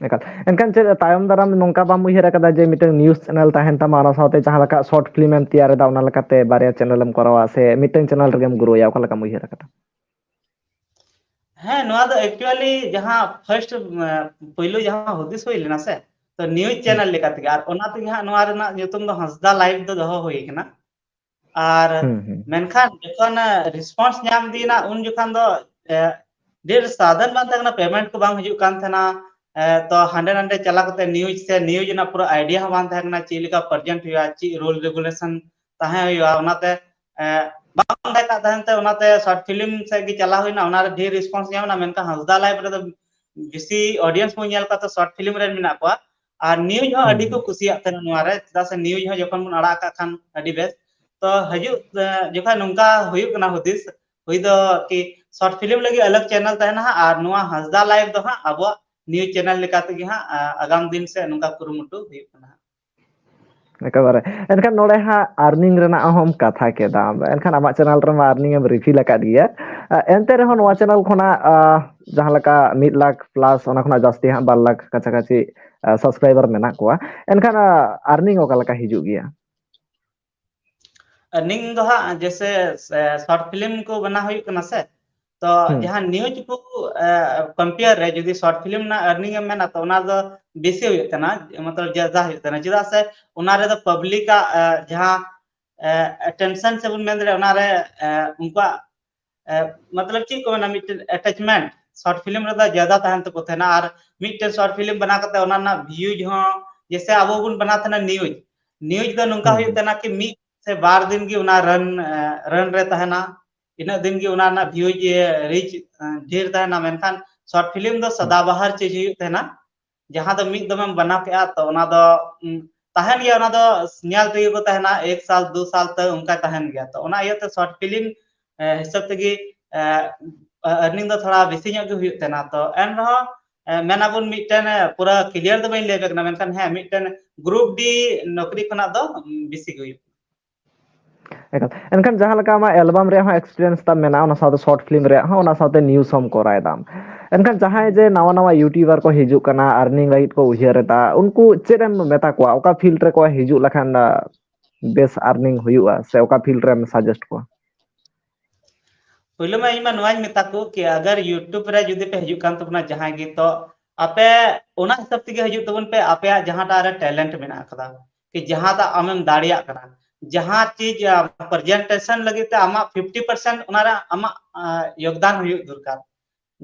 ᱮᱠᱟᱞ᱾ ᱮᱱᱠᱷᱟᱱ ᱪᱮᱫ ᱛᱟᱭᱚᱢ ᱫᱟᱨᱟᱢ ᱱᱚᱝᱠᱟ ᱵᱟᱢ ᱩᱭᱦᱟᱹᱨ ᱟᱠᱟᱫᱟ ᱡᱮ ᱢᱤᱫᱴᱟᱝ ᱱᱤᱭᱩᱡᱽ ᱪᱮᱱᱮᱞ ᱛᱟᱦᱮᱱ ᱛᱟᱢᱟ, ᱚᱱᱟ ᱥᱟᱶᱛᱮ ᱡᱟᱦᱟᱸ ᱞᱮᱠᱟ ᱥᱚᱨᱴ ᱯᱷᱤᱞᱢ ᱮᱢ ᱛᱮᱭᱟᱨ ᱮᱫᱟ, ᱚᱱᱟ ᱞᱮᱠᱟᱛᱮ ᱵᱟᱨᱭᱟ ᱪᱮᱱᱮᱞ ᱮᱢ ᱠᱚᱨᱟᱣᱟ, ᱥᱮ ᱢᱤᱫᱴᱟᱝ ᱪᱮᱱᱮᱞ ᱨᱮᱜᱮᱢ ᱜᱨᱳᱭᱟ, ᱚᱠᱟ ᱞᱮᱠᱟᱢ ᱩᱭᱦᱟᱹᱨ ᱟᱠᱟᱫᱟ? ᱦᱮᱸ, ᱱᱚᱣᱟ ᱫᱚ ᱮᱠᱪᱩᱭᱟᱞᱤ ᱡᱟᱦᱟᱸ ᱯᱷᱟᱨᱥᱴ, ᱮ, ᱯᱳᱭᱞᱳ ᱡᱟᱦᱟᱸ ᱦᱩᱫᱤᱥ ᱦᱩᱭ ᱞᱮᱱᱟ ᱥᱮ, ᱛᱚ ᱱᱤᱭᱩᱡᱽ ᱦᱩᱸ᱾ ᱪᱮᱱᱮᱞ ᱞᱮᱠᱟ ᱛᱮᱜᱮ, ᱟᱨ ᱚᱱᱟ ᱛᱮᱜᱮ ᱦᱟᱸᱜ ᱱᱚᱣᱟ ᱨᱮᱱᱟᱜ ᱧᱩᱛᱩᱢ ᱫᱚ ᱦᱟᱸᱥᱫᱟ ᱞᱟᱭᱤᱵᱷ ᱫᱚ ᱫᱚᱦᱚ ᱦᱩᱭ ᱠᱟᱱᱟ᱾ ᱟᱨ ᱦᱩᱸ, ᱦᱩᱸ᱾ ᱢᱮᱱᱠᱷᱟᱱ ᱡᱚᱠᱷᱚᱱ, ᱮ, ᱨᱮᱥᱯᱚᱱᱥ ᱧᱟᱢ ᱤᱫᱤᱭᱮᱱᱟ, ᱩᱱ ᱡᱚᱠᱷᱚᱱ ᱫᱚ, ᱮ, ᱰᱷᱮᱨ ᱥᱟᱫᱷᱟᱨᱚᱱ ᱵᱟᱝ ᱛᱟᱦᱮᱸ ᱠᱟᱱᱟ, ᱯᱮᱢᱮᱱᱴ ᱠᱚ ᱵᱟᱝ ᱦᱤᱡᱩᱜ ᱠᱟᱱ ᱛᱟᱦᱮᱱᱟ᱾ ᱮ, ᱛᱚ ᱦᱟᱸᱰᱮ ᱱᱟᱸᱰᱮ ᱪᱟᱞᱟᱣ ᱠᱟᱛᱮ ᱱᱤᱭᱩᱡᱽ ᱥᱮ ᱱᱤᱭᱩᱡᱽ ᱨᱮᱱᱟᱜ ᱯᱩᱨᱟᱹ ᱟᱭᱰᱤᱭᱟ ᱦᱚᱸ ᱵᱟᱝ ᱛᱟᱦᱮᱸ ᱠᱟᱱᱟ, ᱪᱮᱫ ᱞᱮᱠᱟ ᱯᱨᱮᱡᱮᱱᱴ ᱦᱩᱭᱩᱜᱼᱟ, ᱪᱮᱫ ᱨᱩᱞ ᱨᱮᱜᱩᱞᱮᱥᱚᱱ ᱛᱟᱦᱮᱸ ᱦᱩᱭᱩᱜᱼᱟ, ᱚᱱᱟᱛᱮ, ᱮ, ᱵᱟᱝ ᱵᱟᱰᱟᱭ ᱠᱟᱜ ᱛᱟᱦᱮᱱ ᱛᱮ, ᱚᱱᱟᱛᱮ ᱥᱚᱨᱴ ᱯᱷᱤᱞᱢ ᱥᱮᱫ ᱜᱮ ᱪᱟᱞᱟᱣ ᱦᱩᱭᱱᱟ, ᱚᱱᱟᱨᱮ ᱰᱷᱮᱨ ᱨᱮᱥᱯᱚᱱᱥ ᱧᱟᱢ ᱮᱱᱟ᱾ ᱢᱮᱱᱠᱷᱟᱱ ᱦᱟᱸᱥᱫᱟ ᱞᱟᱭᱤᱵᱷ ᱨᱮᱫᱚ ᱵᱮᱥᱤ ᱚᱰᱤᱭᱮᱱᱥ ᱵᱚᱱ ᱧᱮᱞ ᱠᱚᱣᱟ ᱛᱚ ᱥᱚᱨᱴ ᱯᱷᱤᱞᱢ ᱨᱮᱱ ᱢᱮᱱᱟᱜ ᱠᱚᱣᱟ, ᱟᱨ ᱱᱤᱭᱩᱡᱽ ᱦᱚᱸ ᱦᱩᱸ, ᱟᱹᱰᱤ ᱠᱚ ᱦᱩᱸ᱾ ᱠᱩᱥᱤᱭᱟᱜ ᱛᱟᱦᱮᱱᱟ ᱱᱚᱣᱟ ᱨᱮ, ᱪᱮᱫᱟᱜ ᱥᱮ ᱱᱤᱭᱩᱡᱽ ᱦᱚᱸ ᱡᱚᱠᱷᱚᱱ ᱵᱚᱱ ᱟᱲᱟᱜ ᱠᱟᱜ ᱠᱷᱟᱱ ᱟᱹᱰᱤ ᱵᱮᱥ᱾ ᱛᱚ ᱦᱤᱡᱩᱜ, ᱮ, ᱡᱚᱠᱷᱚᱱ ᱱᱚᱝᱠᱟ ᱦᱩᱭᱩᱜ ᱠᱟᱱᱟ ᱦᱩᱫᱤᱥ, ᱦᱩᱭ ᱫᱚ ᱠᱤ ᱥᱚᱨᱴ ᱯᱷᱤᱞᱢ ᱞᱟᱹᱜᱤᱫ ᱟᱞᱟᱜᱽ ᱪᱮᱱᱮᱞ ᱛᱟᱦᱮᱱᱟ ᱦᱟᱸᱜ, ᱟᱨ ᱱᱚᱣᱟ ᱦᱟᱸᱥᱫᱟ ᱞᱟᱭᱤᱵᱷ ᱫᱚ ᱦᱟᱸᱜ ᱟᱵᱚᱣᱟᱜ ᱱᱤᱭᱩᱡᱽ ᱪᱮᱱᱮᱞ ᱞᱮᱠᱟ ᱛᱮᱜᱮ ᱦᱟᱸᱜ, ᱟ, ᱟᱜᱟᱢ ᱫᱤᱱ ᱥᱮ ᱱᱚᱝᱠᱟ ᱠᱩᱨᱩᱢᱩᱴᱩ ᱦᱩᱭᱩᱜ ᱠᱟᱱᱟ ᱦᱟᱸᱜ᱾ ᱮᱠᱮᱵᱟᱨᱮ᱾ ᱮᱱᱠᱷᱟᱱ ᱱᱚᱰᱮ ᱦᱟᱸᱜ earning ᱨᱮᱱᱟᱜ ᱦᱚᱸᱢ ᱠᱟᱛᱷᱟ ᱠᱮᱫᱟ, ᱮᱱᱠᱷᱟᱱ ᱟᱢᱟᱜ channel ᱨᱮᱢᱟ earning ᱮᱢ reveal ᱟᱠᱟᱫ ᱜᱮᱭᱟ᱾ ᱟ, ᱮᱱᱛᱮ ᱨᱮᱦᱚᱸ ᱱᱚᱣᱟ channel ᱠᱷᱚᱱᱟᱜ, ᱟ, ᱡᱟᱦᱟᱸ ᱞᱮᱠᱟ ᱢᱤᱫ ᱞᱟᱠᱷ plus, ᱚᱱᱟ ᱠᱷᱚᱱᱟᱜ ᱡᱟᱹᱥᱛᱤ ᱦᱟᱸᱜ ᱵᱟᱨ ᱞᱟᱠᱷ ᱠᱟᱪᱷᱟ ᱠᱟᱪᱷᱤ, ᱟ, subscriber ᱢᱮᱱᱟᱜ ᱠᱚᱣᱟ᱾ ᱮᱱᱠᱷᱟᱱ, ᱟ, earning ᱚᱠᱟ ᱞᱮᱠᱟ ᱦᱤᱡᱩᱜ ᱜᱮᱭᱟ? Earning ᱫᱚ ᱦᱟᱸᱜ ᱡᱮᱭᱥᱮ, ᱮ, short film ᱠᱚ ᱵᱮᱱᱟᱣ ᱦᱩᱭᱩᱜ ᱠᱟᱱᱟ ᱥᱮ, ᱛᱚ ᱦᱩᱸ᱾ ᱡᱟᱦᱟᱸ news ᱠᱚ, ᱮ, compare ᱨᱮ ᱡᱩᱫᱤ short film ᱨᱮᱱᱟᱜ earning ᱮᱢ ᱢᱮᱱᱟ, ᱛᱚ ᱚᱱᱟ ᱫᱚ ᱵᱮᱥᱤ ᱦᱩᱭᱩᱜ ᱛᱟᱦᱮᱱᱟ, ᱢᱚᱛᱞᱚᱵ ᱡᱟᱫᱟ ᱦᱩᱭᱩᱜ ᱛᱟᱦᱮᱱᱟ᱾ ᱪᱮᱫᱟᱜ ᱥᱮ ᱚᱱᱟ ᱨᱮᱫᱚ public ᱟᱜ, ᱮ, ᱡᱟᱦᱟᱸ, ᱮ, attention ᱥᱮ ᱵᱚᱱ ᱢᱮᱱ ᱫᱟᱲᱮᱭᱟᱜᱼᱟ, ᱚᱱᱟ ᱨᱮ, ᱮ, ᱩᱱᱠᱩᱣᱟᱜ, ᱮ, ᱢᱚᱛᱞᱚᱵ ᱪᱮᱫ ᱠᱚ ᱢᱮᱱᱟ, ᱢᱤᱫᱴᱮᱱ attachment short film ᱨᱮᱫᱚ ᱡᱟᱫᱟ ᱛᱟᱦᱮᱱ ᱛᱟᱠᱚ ᱛᱟᱦᱮᱱᱟ᱾ ᱟᱨ ᱢᱤᱫᱴᱮᱱ short film ᱵᱮᱱᱟᱣ ᱠᱟᱛᱮ ᱚᱱᱟ ᱨᱮᱱᱟᱜ views ᱦᱚᱸ, ᱡᱮᱭᱥᱮ ᱟᱵᱚ ᱵᱚᱱ ᱵᱮᱱᱟᱣ ᱛᱟᱦᱮᱱᱟ news, news ᱫᱚ ᱱᱚᱝᱠᱟ ᱦᱩᱸ, ᱦᱩᱭᱩᱜ ᱦᱩᱸ᱾ ᱛᱟᱦᱮᱱᱟ ᱠᱤ ᱢᱤᱫ ᱥᱮ ᱵᱟᱨ ᱫᱤᱱ ᱜᱮ ᱚᱱᱟ run, ᱮ, run ᱨᱮ ᱛᱟᱦᱮᱱᱟ, ᱤᱱᱟᱹᱜ ᱫᱤᱱ ᱜᱮ ᱚᱱᱟ ᱨᱮᱱᱟᱜ views ᱡᱮ reach, ᱮ, ᱰᱷᱮᱨ ᱛᱟᱦᱮᱱᱟ᱾ ᱢᱮᱱᱠᱷᱟᱱ short film ᱫᱚ ᱦᱩᱸ᱾ ᱥᱟᱫᱟᱵᱟᱦᱟᱨ ᱪᱤᱡᱽ ᱦᱩᱭᱩᱜ ᱛᱟᱦᱮᱱᱟ, ᱡᱟᱦᱟᱸ ᱫᱚ ᱢᱤᱫ ᱫᱚᱢᱮᱢ ᱵᱮᱱᱟᱣ ᱠᱮᱜᱼᱟ, ᱛᱚ ᱚᱱᱟ ᱫᱚ, ᱩᱢ, ᱛᱟᱦᱮᱱ ᱜᱮᱭᱟ, ᱚᱱᱟ ᱫᱚ ᱧᱮᱞ ᱛᱮᱜᱮ ᱠᱚ ᱛᱟᱦᱮᱱᱟ, ᱮᱠ ᱥᱟᱞ, ᱫᱩ ᱥᱟᱞ ᱛᱮ ᱚᱱᱠᱟᱭ ᱛᱟᱦᱮᱱ ᱜᱮᱭᱟ᱾ ᱛᱚ ᱚᱱᱟ ᱤᱭᱟᱹᱛᱮ short film, ᱮ, ᱦᱤᱥᱟᱹᱵ ᱛᱮᱜᱮ, ᱮ, earning ᱫᱚ ᱛᱷᱚᱲᱟ ᱵᱮᱥᱤ ᱧᱚᱜ ᱜᱮ ᱦᱩᱭᱩᱜ ᱛᱟᱦᱮᱱᱟ᱾ ᱛᱚ ᱮᱱ ᱨᱮᱦᱚᱸ, ᱮ, ᱢᱮᱱᱟᱵᱚᱱ ᱢᱤᱫᱴᱮᱱ, ᱮ, ᱯᱩᱨᱟᱹ clear ᱫᱚ ᱵᱟᱹᱧ ᱞᱟᱹᱭ ᱟᱯᱮ ᱠᱟᱱᱟ, ᱢᱮᱱᱠᱷᱟᱱ ᱦᱮᱸ, ᱢᱤᱫᱴᱮᱱ group D ᱱᱚᱠᱨᱤ ᱠᱷᱚᱱᱟᱜ ᱫᱚ, ᱩᱢ, ᱵᱮᱥᱤ ᱜᱮ ᱦᱩᱭᱩᱜ ᱠᱟᱱᱟ᱾ ᱮᱠᱟᱞ᱾ ᱮᱱᱠᱷᱟᱱ ᱡᱟᱦᱟᱸ ᱞᱮᱠᱟ ᱟᱢᱟᱜ album ᱨᱮᱭᱟᱜ ᱦᱚᱸ experience ᱛᱟᱢ ᱢᱮᱱᱟᱜᱼᱟ, ᱚᱱᱟ ᱥᱟᱶᱛᱮ short film ᱨᱮᱭᱟᱜ ᱦᱚᱸ, ᱚᱱᱟ ᱥᱟᱶᱛᱮ news ᱦᱚᱸᱢ ᱠᱚᱨᱟᱣ ᱮᱫᱟ᱾ ᱮᱱᱠᱷᱟᱱ ᱡᱟᱦᱟᱸᱭ ᱡᱮ ᱱᱟᱣᱟ ᱱᱟᱣᱟ YouTuber ᱠᱚ ᱦᱤᱡᱩᱜ ᱠᱟᱱᱟ, earning ᱞᱟᱹᱜᱤᱫ ᱠᱚ ᱩᱭᱦᱟᱹᱨ ᱮᱫᱟ, ᱩᱱᱠᱩ ᱪᱮᱫ ᱮᱢ ᱢᱮᱛᱟ ᱠᱚᱣᱟ? ᱚᱠᱟ field ᱨᱮᱠᱚ ᱦᱤᱡᱩᱜ ᱞᱮᱠᱷᱟᱱ, ᱟ, ᱵᱮᱥ earning ᱦᱩᱭᱩᱜᱼᱟ, ᱥᱮ ᱚᱠᱟ field ᱨᱮᱢ suggest ᱠᱚᱣᱟ? ᱯᱳᱭᱞᱳ ᱢᱟ ᱤᱧ ᱢᱟ ᱱᱚᱣᱟᱧ ᱢᱮᱛᱟ ᱠᱚ ᱠᱤ ᱟᱜᱟᱨ YouTube ᱨᱮ ᱡᱩᱫᱤ ᱯᱮ ᱦᱤᱡᱩᱜ ᱠᱟᱱ ᱛᱟᱵᱚᱱᱟ ᱡᱟᱦᱟᱸᱭ ᱜᱮ, ᱛᱚ ᱟᱯᱮ ᱚᱱᱟ ᱦᱤᱥᱟᱹᱵ ᱛᱮᱜᱮ ᱦᱤᱡᱩᱜ ᱛᱟᱵᱚᱱ ᱯᱮ, ᱟᱯᱮᱭᱟᱜ ᱡᱟᱦᱟᱸᱴᱟᱜ ᱨᱮ talent ᱢᱮᱱᱟᱜ ᱟᱠᱟᱫᱟ, ᱠᱤ ᱡᱟᱦᱟᱸᱴᱟᱜ ᱟᱢᱮᱢ ᱫᱟᱲᱮᱭᱟᱜ ᱠᱟᱱᱟ, ᱡᱟᱦᱟᱸ ᱪᱤᱡᱽ, ᱟ, presentation ᱞᱟᱹᱜᱤᱫ ᱛᱮ ᱟᱢᱟᱜ fifty percent ᱚᱱᱟ ᱨᱮ ᱟᱢᱟᱜ, ᱟ, ᱭᱳᱜᱽᱫᱟᱱ ᱦᱩᱭᱩᱜ ᱫᱚᱨᱠᱟᱨ᱾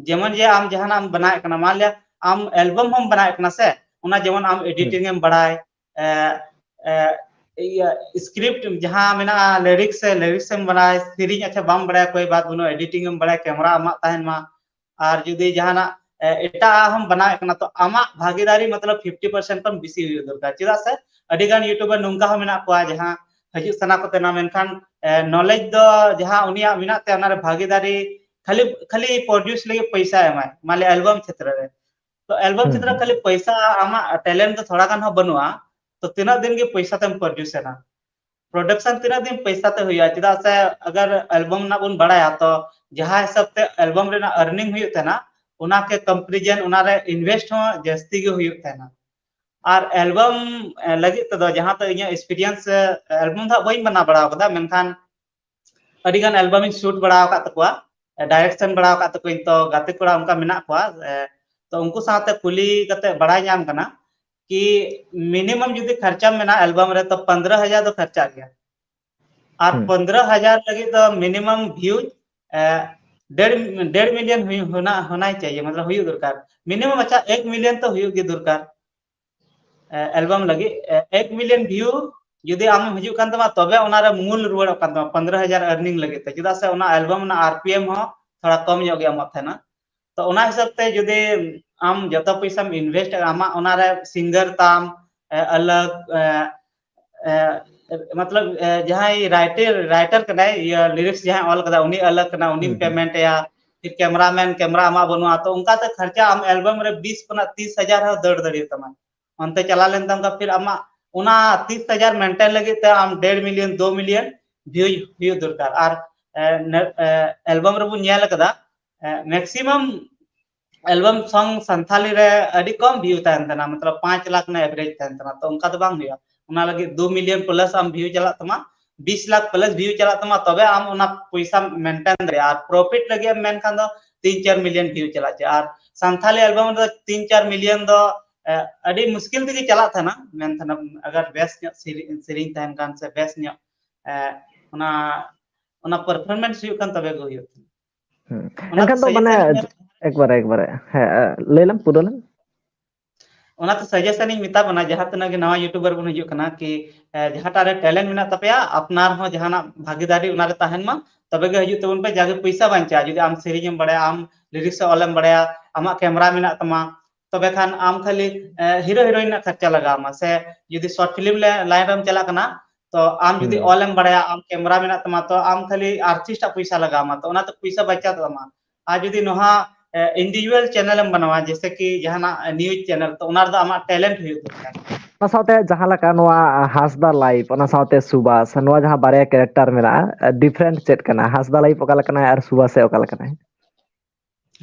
ᱡᱮᱢᱚᱱ ᱡᱮ ᱟᱢ ᱡᱟᱦᱟᱱᱟᱜ ᱮᱢ ᱵᱮᱱᱟᱣᱮᱫ ᱠᱟᱱᱟ, ᱢᱟᱱ ᱞᱤᱭᱟ ᱟᱢ album ᱦᱚᱸᱢ ᱵᱮᱱᱟᱣᱮᱫ ᱠᱟᱱᱟ ᱥᱮ, ᱚᱱᱟ ᱡᱮᱢᱚᱱ ᱟᱢ editing ᱮᱢ ᱵᱟᱲᱟᱭ, ᱮ, ᱮ, ᱤᱭᱟᱹ, script ᱡᱟᱦᱟᱸ ᱢᱮᱱᱟᱜᱼᱟ, lyrics ᱥᱮ lyrics ᱮᱢ ᱵᱟᱲᱟᱭ, ᱥᱮᱨᱮᱧ ᱟᱪᱪᱷᱟ ᱵᱟᱢ ᱵᱟᱲᱟᱭᱟ, ᱠᱳᱭ ᱵᱟᱛ ᱵᱟᱹᱱᱩᱜᱼᱟ, editing ᱮᱢ ᱵᱟᱲᱟᱭ, camera ᱟᱢᱟᱜ ᱛᱟᱦᱮᱱ ᱢᱟ, ᱟᱨ ᱡᱩᱫᱤ ᱡᱟᱦᱟᱱᱟᱜ, ᱮ, ᱮᱴᱟᱜ ᱦᱚᱸᱢ ᱵᱮᱱᱟᱣᱮᱫ ᱠᱟᱱᱟ, ᱛᱚ ᱟᱢᱟᱜ ᱵᱷᱟᱜᱤᱫᱟᱨᱤ ᱢᱚᱛᱞᱚᱵ fifty percent ᱠᱷᱚᱱ ᱵᱮᱥᱤ ᱦᱩᱭᱩᱜ ᱫᱚᱨᱠᱟᱨ᱾ ᱪᱮᱫᱟᱜ ᱥᱮ ᱟᱹᱰᱤ ᱜᱟᱱ YouTuber ᱱᱚᱝᱠᱟ ᱦᱚᱸ ᱢᱮᱱᱟᱜ ᱠᱚᱣᱟ ᱡᱟᱦᱟᱸ ᱦᱤᱡᱩᱜ ᱥᱟᱱᱟ ᱠᱚ ᱛᱟᱦᱮᱱᱟ, ᱢᱮᱱᱠᱷᱟᱱ, ᱮ, knowledge ᱫᱚ ᱡᱟᱦᱟᱸ ᱩᱱᱤᱭᱟᱜ ᱢᱮᱱᱟᱜ ᱛᱟᱭᱟ, ᱚᱱᱟᱨᱮ ᱵᱷᱟᱜᱤᱫᱟᱨᱤ ᱠᱷᱟᱹᱞᱤ, ᱠᱷᱟᱹᱞᱤ produce ᱞᱟᱹᱜᱤᱫ ᱯᱚᱭᱥᱟ ᱮᱢᱟᱭ, ᱢᱟᱱᱮ album ᱠᱷᱮᱛᱨᱮ ᱨᱮ᱾ ᱛᱚ album ᱦᱩᱸ, ᱠᱷᱮᱛᱨᱮ ᱦᱩᱸ᱾ ᱠᱷᱟᱹᱞᱤ ᱯᱚᱭᱥᱟ, ᱟᱢᱟᱜ talent ᱫᱚ ᱛᱷᱚᱲᱟ ᱜᱟᱱ ᱦᱚᱸ ᱵᱟᱹᱱᱩᱜᱼᱟ, ᱛᱚ ᱛᱤᱱᱟᱹᱜ ᱫᱤᱱ ᱜᱮ ᱯᱚᱭᱥᱟ ᱛᱮᱢ produce ᱮᱱᱟ? Production ᱛᱤᱱᱟᱹᱜ ᱫᱤᱱ ᱯᱚᱭᱥᱟ ᱛᱮ ᱦᱩᱭᱩᱜᱼᱟ? ᱪᱮᱫᱟᱜ ᱥᱮ ᱟᱜᱟᱨ album ᱨᱮᱱᱟᱜ ᱵᱚᱱ ᱵᱟᱲᱟᱭᱟ, ᱛᱚ ᱡᱟᱦᱟᱸ ᱦᱤᱥᱟᱹᱵ ᱛᱮ album ᱨᱮᱱᱟᱜ earning ᱦᱩᱭᱩᱜ ᱛᱟᱦᱮᱱᱟ, ᱚᱱᱟ ᱠᱮ comparison ᱚᱱᱟ ᱨᱮ invest ᱦᱚᱸ ᱡᱟᱹᱥᱛᱤ ᱜᱮ ᱦᱩᱭᱩᱜ ᱛᱟᱦᱮᱱᱟ᱾ ᱟᱨ album, ᱮ, ᱞᱟᱹᱜᱤᱫ ᱛᱮᱫᱚ ᱡᱟᱦᱟᱸ ᱛᱮ ᱤᱧᱟᱹᱜ experience, ᱮ, album ᱫᱚ ᱦᱟᱸᱜ ᱵᱟᱹᱧ ᱵᱮᱱᱟᱣ ᱵᱟᱲᱟ ᱟᱠᱟᱫᱟ, ᱢᱮᱱᱠᱷᱟᱱ ᱟᱹᱰᱤ ᱜᱟᱱ album ᱤᱧ shoot ᱵᱟᱲᱟ ᱟᱠᱟᱫ ᱛᱟᱠᱚᱣᱟ, ᱮ, direction ᱵᱟᱲᱟ ᱟᱠᱟᱫ ᱛᱟᱠᱚᱣᱟᱧ, ᱛᱚ ᱜᱟᱛᱮ ᱠᱚᱲᱟ ᱚᱱᱠᱟ ᱢᱮᱱᱟᱜ ᱠᱚᱣᱟ, ᱮ, ᱛᱚ ᱩᱱᱠᱩ ᱥᱟᱶᱛᱮ ᱠᱩᱞᱤ ᱠᱟᱛᱮ ᱵᱟᱲᱟᱭ ᱧᱟᱢ ᱠᱟᱱᱟ ᱠᱤ minimum ᱡᱩᱫᱤ ᱠᱷᱚᱨᱪᱟᱢ ᱢᱮᱱᱟ album ᱨᱮ, ᱛᱚ ᱯᱚᱱᱫᱽᱨᱚ ᱦᱟᱡᱟᱨ ᱫᱚ ᱠᱷᱚᱨᱪᱟᱜ ᱜᱮᱭᱟ᱾ ᱟᱨ ᱦᱩᱸ᱾ ᱯᱚᱱᱫᱽᱨᱚ ᱦᱟᱡᱟᱨ ᱞᱟᱹᱜᱤᱫ ᱫᱚ minimum view, ᱮ, ᱰᱮᱲ, ᱰᱮᱲ million ᱦᱩᱭ, ᱦᱳᱱᱟ, ᱦᱳᱱᱟ ᱦᱤ ᱪᱟᱦᱤᱭᱮ, ᱢᱚᱛᱞᱚᱵ ᱦᱩᱭᱩᱜ ᱫᱚᱨᱠᱟᱨ᱾ Minimum, ᱟᱪᱪᱷᱟ, ᱮᱠ million ᱛᱚ ᱦᱩᱭᱩᱜ ᱜᱮ ᱫᱚᱨᱠᱟᱨ᱾ ᱮ, album ᱞᱟᱹᱜᱤᱫ, ᱮ, ᱮᱠ million view ᱡᱩᱫᱤ ᱟᱢ ᱦᱤᱡᱩᱜ ᱠᱟᱱ ᱛᱟᱢᱟ, ᱛᱚᱵᱮ ᱚᱱᱟ ᱨᱮ ᱢᱩᱞ ᱨᱩᱣᱟᱹᱲᱚᱜ ᱠᱟᱱ ᱛᱟᱢᱟ, ᱯᱚᱱᱫᱽᱨᱚ ᱦᱟᱡᱟᱨ earning ᱞᱟᱹᱜᱤᱫ ᱛᱮ, ᱪᱮᱫᱟᱜ ᱥᱮ ᱚᱱᱟ album ᱨᱮᱱᱟᱜ R P M ᱦᱚᱸ ᱛᱷᱚᱲᱟ ᱠᱚᱢ ᱧᱚᱜ ᱜᱮ ᱮᱢᱚᱜ ᱛᱟᱦᱮᱱᱟ᱾ ᱛᱚ ᱚᱱᱟ ᱦᱤᱥᱟᱹᱵ ᱛᱮ ᱡᱩᱫᱤ ᱟᱢ ᱡᱚᱛᱚ ᱯᱚᱭᱥᱟᱢ invest, ᱟᱢᱟᱜ ᱚᱱᱟ ᱨᱮ singer ᱛᱟᱢ, ᱮ, ᱟᱞᱟᱜᱽ, ᱮ, ᱮ, ᱢᱚᱛᱞᱚᱵ, ᱮ, ᱡᱟᱦᱟᱸᱭ writer, writer ᱠᱟᱱᱟᱭ, ᱤᱭᱟᱹ, lyrics ᱡᱟᱦᱟᱸᱭ ᱚᱞ ᱠᱟᱫᱟ, ᱩᱱᱤ ᱟᱞᱟᱜᱽ ᱠᱟᱱᱟ, ᱩᱱᱤᱢ ᱦᱩᱸ, ᱦᱩᱸ᱾ Payment ᱟᱭᱟ, ᱯᱷᱤᱨ cameraman, camera ᱟᱢᱟᱜ ᱵᱟᱹᱱᱩᱜᱼᱟ, ᱛᱚ ᱚᱱᱠᱟᱛᱮ ᱠᱷᱚᱨᱪᱟ ᱟᱢ album ᱨᱮ ᱵᱤᱥ ᱠᱷᱚᱱᱟᱜ ᱛᱤᱥ ᱦᱟᱡᱟᱨ ᱦᱚᱸ ᱫᱟᱹᱲ ᱫᱟᱲᱮᱭᱟᱛᱟᱢᱟ᱾ ᱚᱱᱛᱮ ᱪᱟᱞᱟᱣ ᱞᱮᱱ ᱛᱟᱢ ᱠᱷᱟᱱ, ᱯᱷᱤᱨ ᱟᱢᱟᱜ ᱚᱱᱟ ᱛᱤᱥ ᱦᱟᱡᱟᱨ maintain ᱞᱟᱹᱜᱤᱫ ᱛᱮ ᱟᱢ ᱰᱮᱲ million, ᱫᱩ million view ᱦᱩᱭᱩᱜ ᱫᱚᱨᱠᱟᱨ᱾ ᱟᱨ, ᱮ, ᱱᱮ-, ᱮ, album ᱨᱮᱵᱚᱱ ᱧᱮᱞ ᱠᱟᱫᱟ, ᱮ, maximum album song ᱥᱟᱱᱛᱷᱟᱞᱤ ᱨᱮ ᱟᱹᱰᱤ ᱠᱚᱢ view ᱛᱟᱦᱮᱱ ᱠᱟᱱᱟ, ᱢᱚᱛᱞᱚᱵ ᱯᱟᱸᱪ ᱞᱟᱠᱷ ᱨᱮᱱᱟᱜ average ᱛᱟᱦᱮᱱ ᱠᱟᱱᱟ, ᱛᱚ ᱚᱱᱠᱟ ᱫᱚ ᱵᱟᱝ ᱦᱩᱭᱩᱜᱼᱟ᱾ ᱚᱱᱟ ᱞᱟᱹᱜᱤᱫ ᱫᱩ million plus ᱟᱢ view ᱪᱟᱞᱟᱜ ᱛᱟᱢᱟ, ᱵᱤᱥ ᱞᱟᱠᱷ plus view ᱪᱟᱞᱟᱜ ᱛᱟᱢᱟ, ᱛᱚᱵᱮ ᱟᱢ ᱚᱱᱟ ᱯᱚᱭᱥᱟᱢ maintain ᱫᱟᱲᱮᱭᱟᱜᱼᱟ᱾ ᱟᱨ profit ᱞᱟᱹᱜᱤᱫ ᱮᱢ ᱢᱮᱱᱠᱷᱟᱱ ᱫᱚ ᱛᱤᱱ ᱪᱟᱨ million view ᱪᱟᱞᱟᱜ ᱪᱮ᱾ ᱟᱨ ᱥᱟᱱᱛᱷᱟᱞᱤ album ᱨᱮᱫᱚ ᱛᱤᱱ ᱪᱟᱨ million ᱫᱚ, ᱮ, ᱟᱹᱰᱤ ᱢᱩᱥᱠᱤᱞ ᱛᱮᱜᱮ ᱪᱟᱞᱟᱜ ᱛᱟᱦᱮᱱᱟ, ᱢᱮᱱ ᱛᱟᱦᱮᱱᱟ, ᱟᱜᱟᱨ ᱵᱮᱥ ᱧᱚᱜ ᱥᱮᱨᱮ-, ᱥᱮᱨᱮᱧ ᱛᱟᱦᱮᱱ ᱠᱷᱟᱱ ᱥᱮ ᱵᱮᱥ ᱧᱚᱜ, ᱮ, ᱚᱱᱟ, ᱚᱱᱟ performance ᱦᱩᱭᱩᱜ ᱠᱷᱟᱱ ᱛᱚᱵᱮ ᱜᱮ ᱦᱩᱭᱩᱜ ᱛᱟᱦᱮᱱᱟ᱾ ᱦᱩᱸ᱾ ᱚᱱᱟ ᱮᱱᱠᱷᱟᱱ ᱫᱚ ᱢᱟᱱᱮ suggestion ᱤᱧ ᱢᱮᱱᱟ᱾ ᱮᱠᱵᱟᱨᱮ, ᱮᱠᱵᱟᱨᱮ᱾ ᱦᱮᱸ, ᱮ, ᱞᱟᱹᱭ ᱞᱮᱢ, ᱯᱩᱨᱟᱹ ᱞᱮᱢ᱾ ᱚᱱᱟᱛᱮ suggestion ᱤᱧ ᱢᱮᱛᱟ ᱵᱚᱱᱟ, ᱡᱟᱦᱟᱸ ᱛᱤᱱᱟᱹᱜ ᱜᱮ ᱱᱟᱣᱟ YouTuber ᱵᱚᱱ ᱦᱤᱡᱩᱜ ᱠᱟᱱᱟ, ᱠᱤ, ᱮ, ᱡᱟᱦᱟᱸᱴᱟᱜ ᱨᱮ talent ᱢᱮᱱᱟᱜ ᱛᱟᱯᱮᱭᱟ, ᱟᱯᱱᱟᱨ ᱦᱚᱸ ᱡᱟᱦᱟᱱᱟᱜ ᱵᱷᱟᱜᱤᱫᱟᱨᱤ ᱚᱱᱟ ᱨᱮ ᱛᱟᱦᱮᱱ ᱢᱟ, ᱛᱚᱵᱮ ᱜᱮ ᱦᱤᱡᱩᱜ ᱛᱟᱵᱚᱱ ᱯᱮ, ᱡᱟᱜᱮ ᱯᱚᱭᱥᱟ ᱵᱟᱧᱪᱟᱜᱼᱟ᱾ ᱡᱩᱫᱤ ᱟᱢ ᱥᱮᱨᱮᱧ ᱮᱢ ᱵᱟᱲᱟᱭᱟ, ᱟᱢ lyrics ᱮ ᱚᱞ ᱮᱢ ᱵᱟᱲᱟᱭᱟ, ᱟᱢᱟᱜ camera ᱢᱮᱱᱟᱜ ᱛᱟᱢᱟ, ᱛᱚᱵᱮ ᱠᱷᱟᱱ ᱟᱢ ᱠᱷᱟᱹᱞᱤ, ᱮ, hero heroine ᱨᱮᱱᱟᱜ ᱠᱷᱚᱨᱪᱟ ᱞᱟᱜᱟᱣ ᱟᱢᱟ, ᱥᱮ ᱡᱩᱫᱤ short film ᱞᱮ, line ᱨᱮᱢ ᱪᱟᱞᱟᱜ ᱠᱟᱱᱟ, ᱛᱚ ᱟᱢ ᱡᱩᱫᱤ ᱦᱩᱸ᱾ ᱚᱞ ᱮᱢ ᱵᱟᱲᱟᱭᱟ, ᱟᱢ camera ᱢᱮᱱᱟᱜ ᱛᱟᱢᱟ, ᱛᱚ ᱟᱢ ᱠᱷᱟᱹᱞᱤ artist ᱟᱜ ᱯᱚᱭᱥᱟ ᱞᱟᱜᱟᱣ ᱟᱢᱟ, ᱛᱚ ᱚᱱᱟᱛᱮ ᱯᱚᱭᱥᱟ ᱵᱟᱧᱪᱟᱣ ᱛᱟᱢᱟ᱾ ᱟᱨ ᱡᱩᱫᱤ ᱱᱚᱣᱟ, ᱮ, individual channel ᱮᱢ ᱵᱮᱱᱟᱣᱟ, ᱡᱮᱭᱥᱮ ᱠᱤ ᱡᱟᱦᱟᱱᱟᱜ news channel, ᱛᱚ ᱚᱱᱟ ᱨᱮᱫᱚ ᱟᱢᱟᱜ talent ᱦᱩᱭᱩᱜ ᱫᱚᱨᱠᱟᱨ᱾ ᱚᱱᱟ ᱥᱟᱶᱛᱮ ᱡᱟᱦᱟᱸ ᱞᱮᱠᱟ ᱱᱚᱣᱟ ᱦᱟᱸᱥᱫᱟ ᱞᱟᱭᱤᱵᱷ, ᱚᱱᱟ ᱥᱟᱶᱛᱮ ᱥᱩᱵᱟᱥ, ᱱᱚᱣᱟ ᱡᱟᱦᱟᱸ ᱵᱟᱨᱭᱟ ᱠᱮᱨᱮᱠᱴᱟᱨ ᱢᱮᱱᱟᱜᱼᱟ, ᱰᱤᱯᱷᱟᱨᱮᱱᱴ ᱪᱮᱫ ᱠᱟᱱᱟ? ᱦᱟᱸᱥᱫᱟ ᱞᱟᱭᱤᱵᱷ ᱚᱠᱟ ᱞᱮᱠᱟᱱᱟᱭ ᱟᱨ ᱥᱩᱵᱟᱥ ᱚᱠᱟ ᱞᱮᱠᱟᱱᱟᱭ?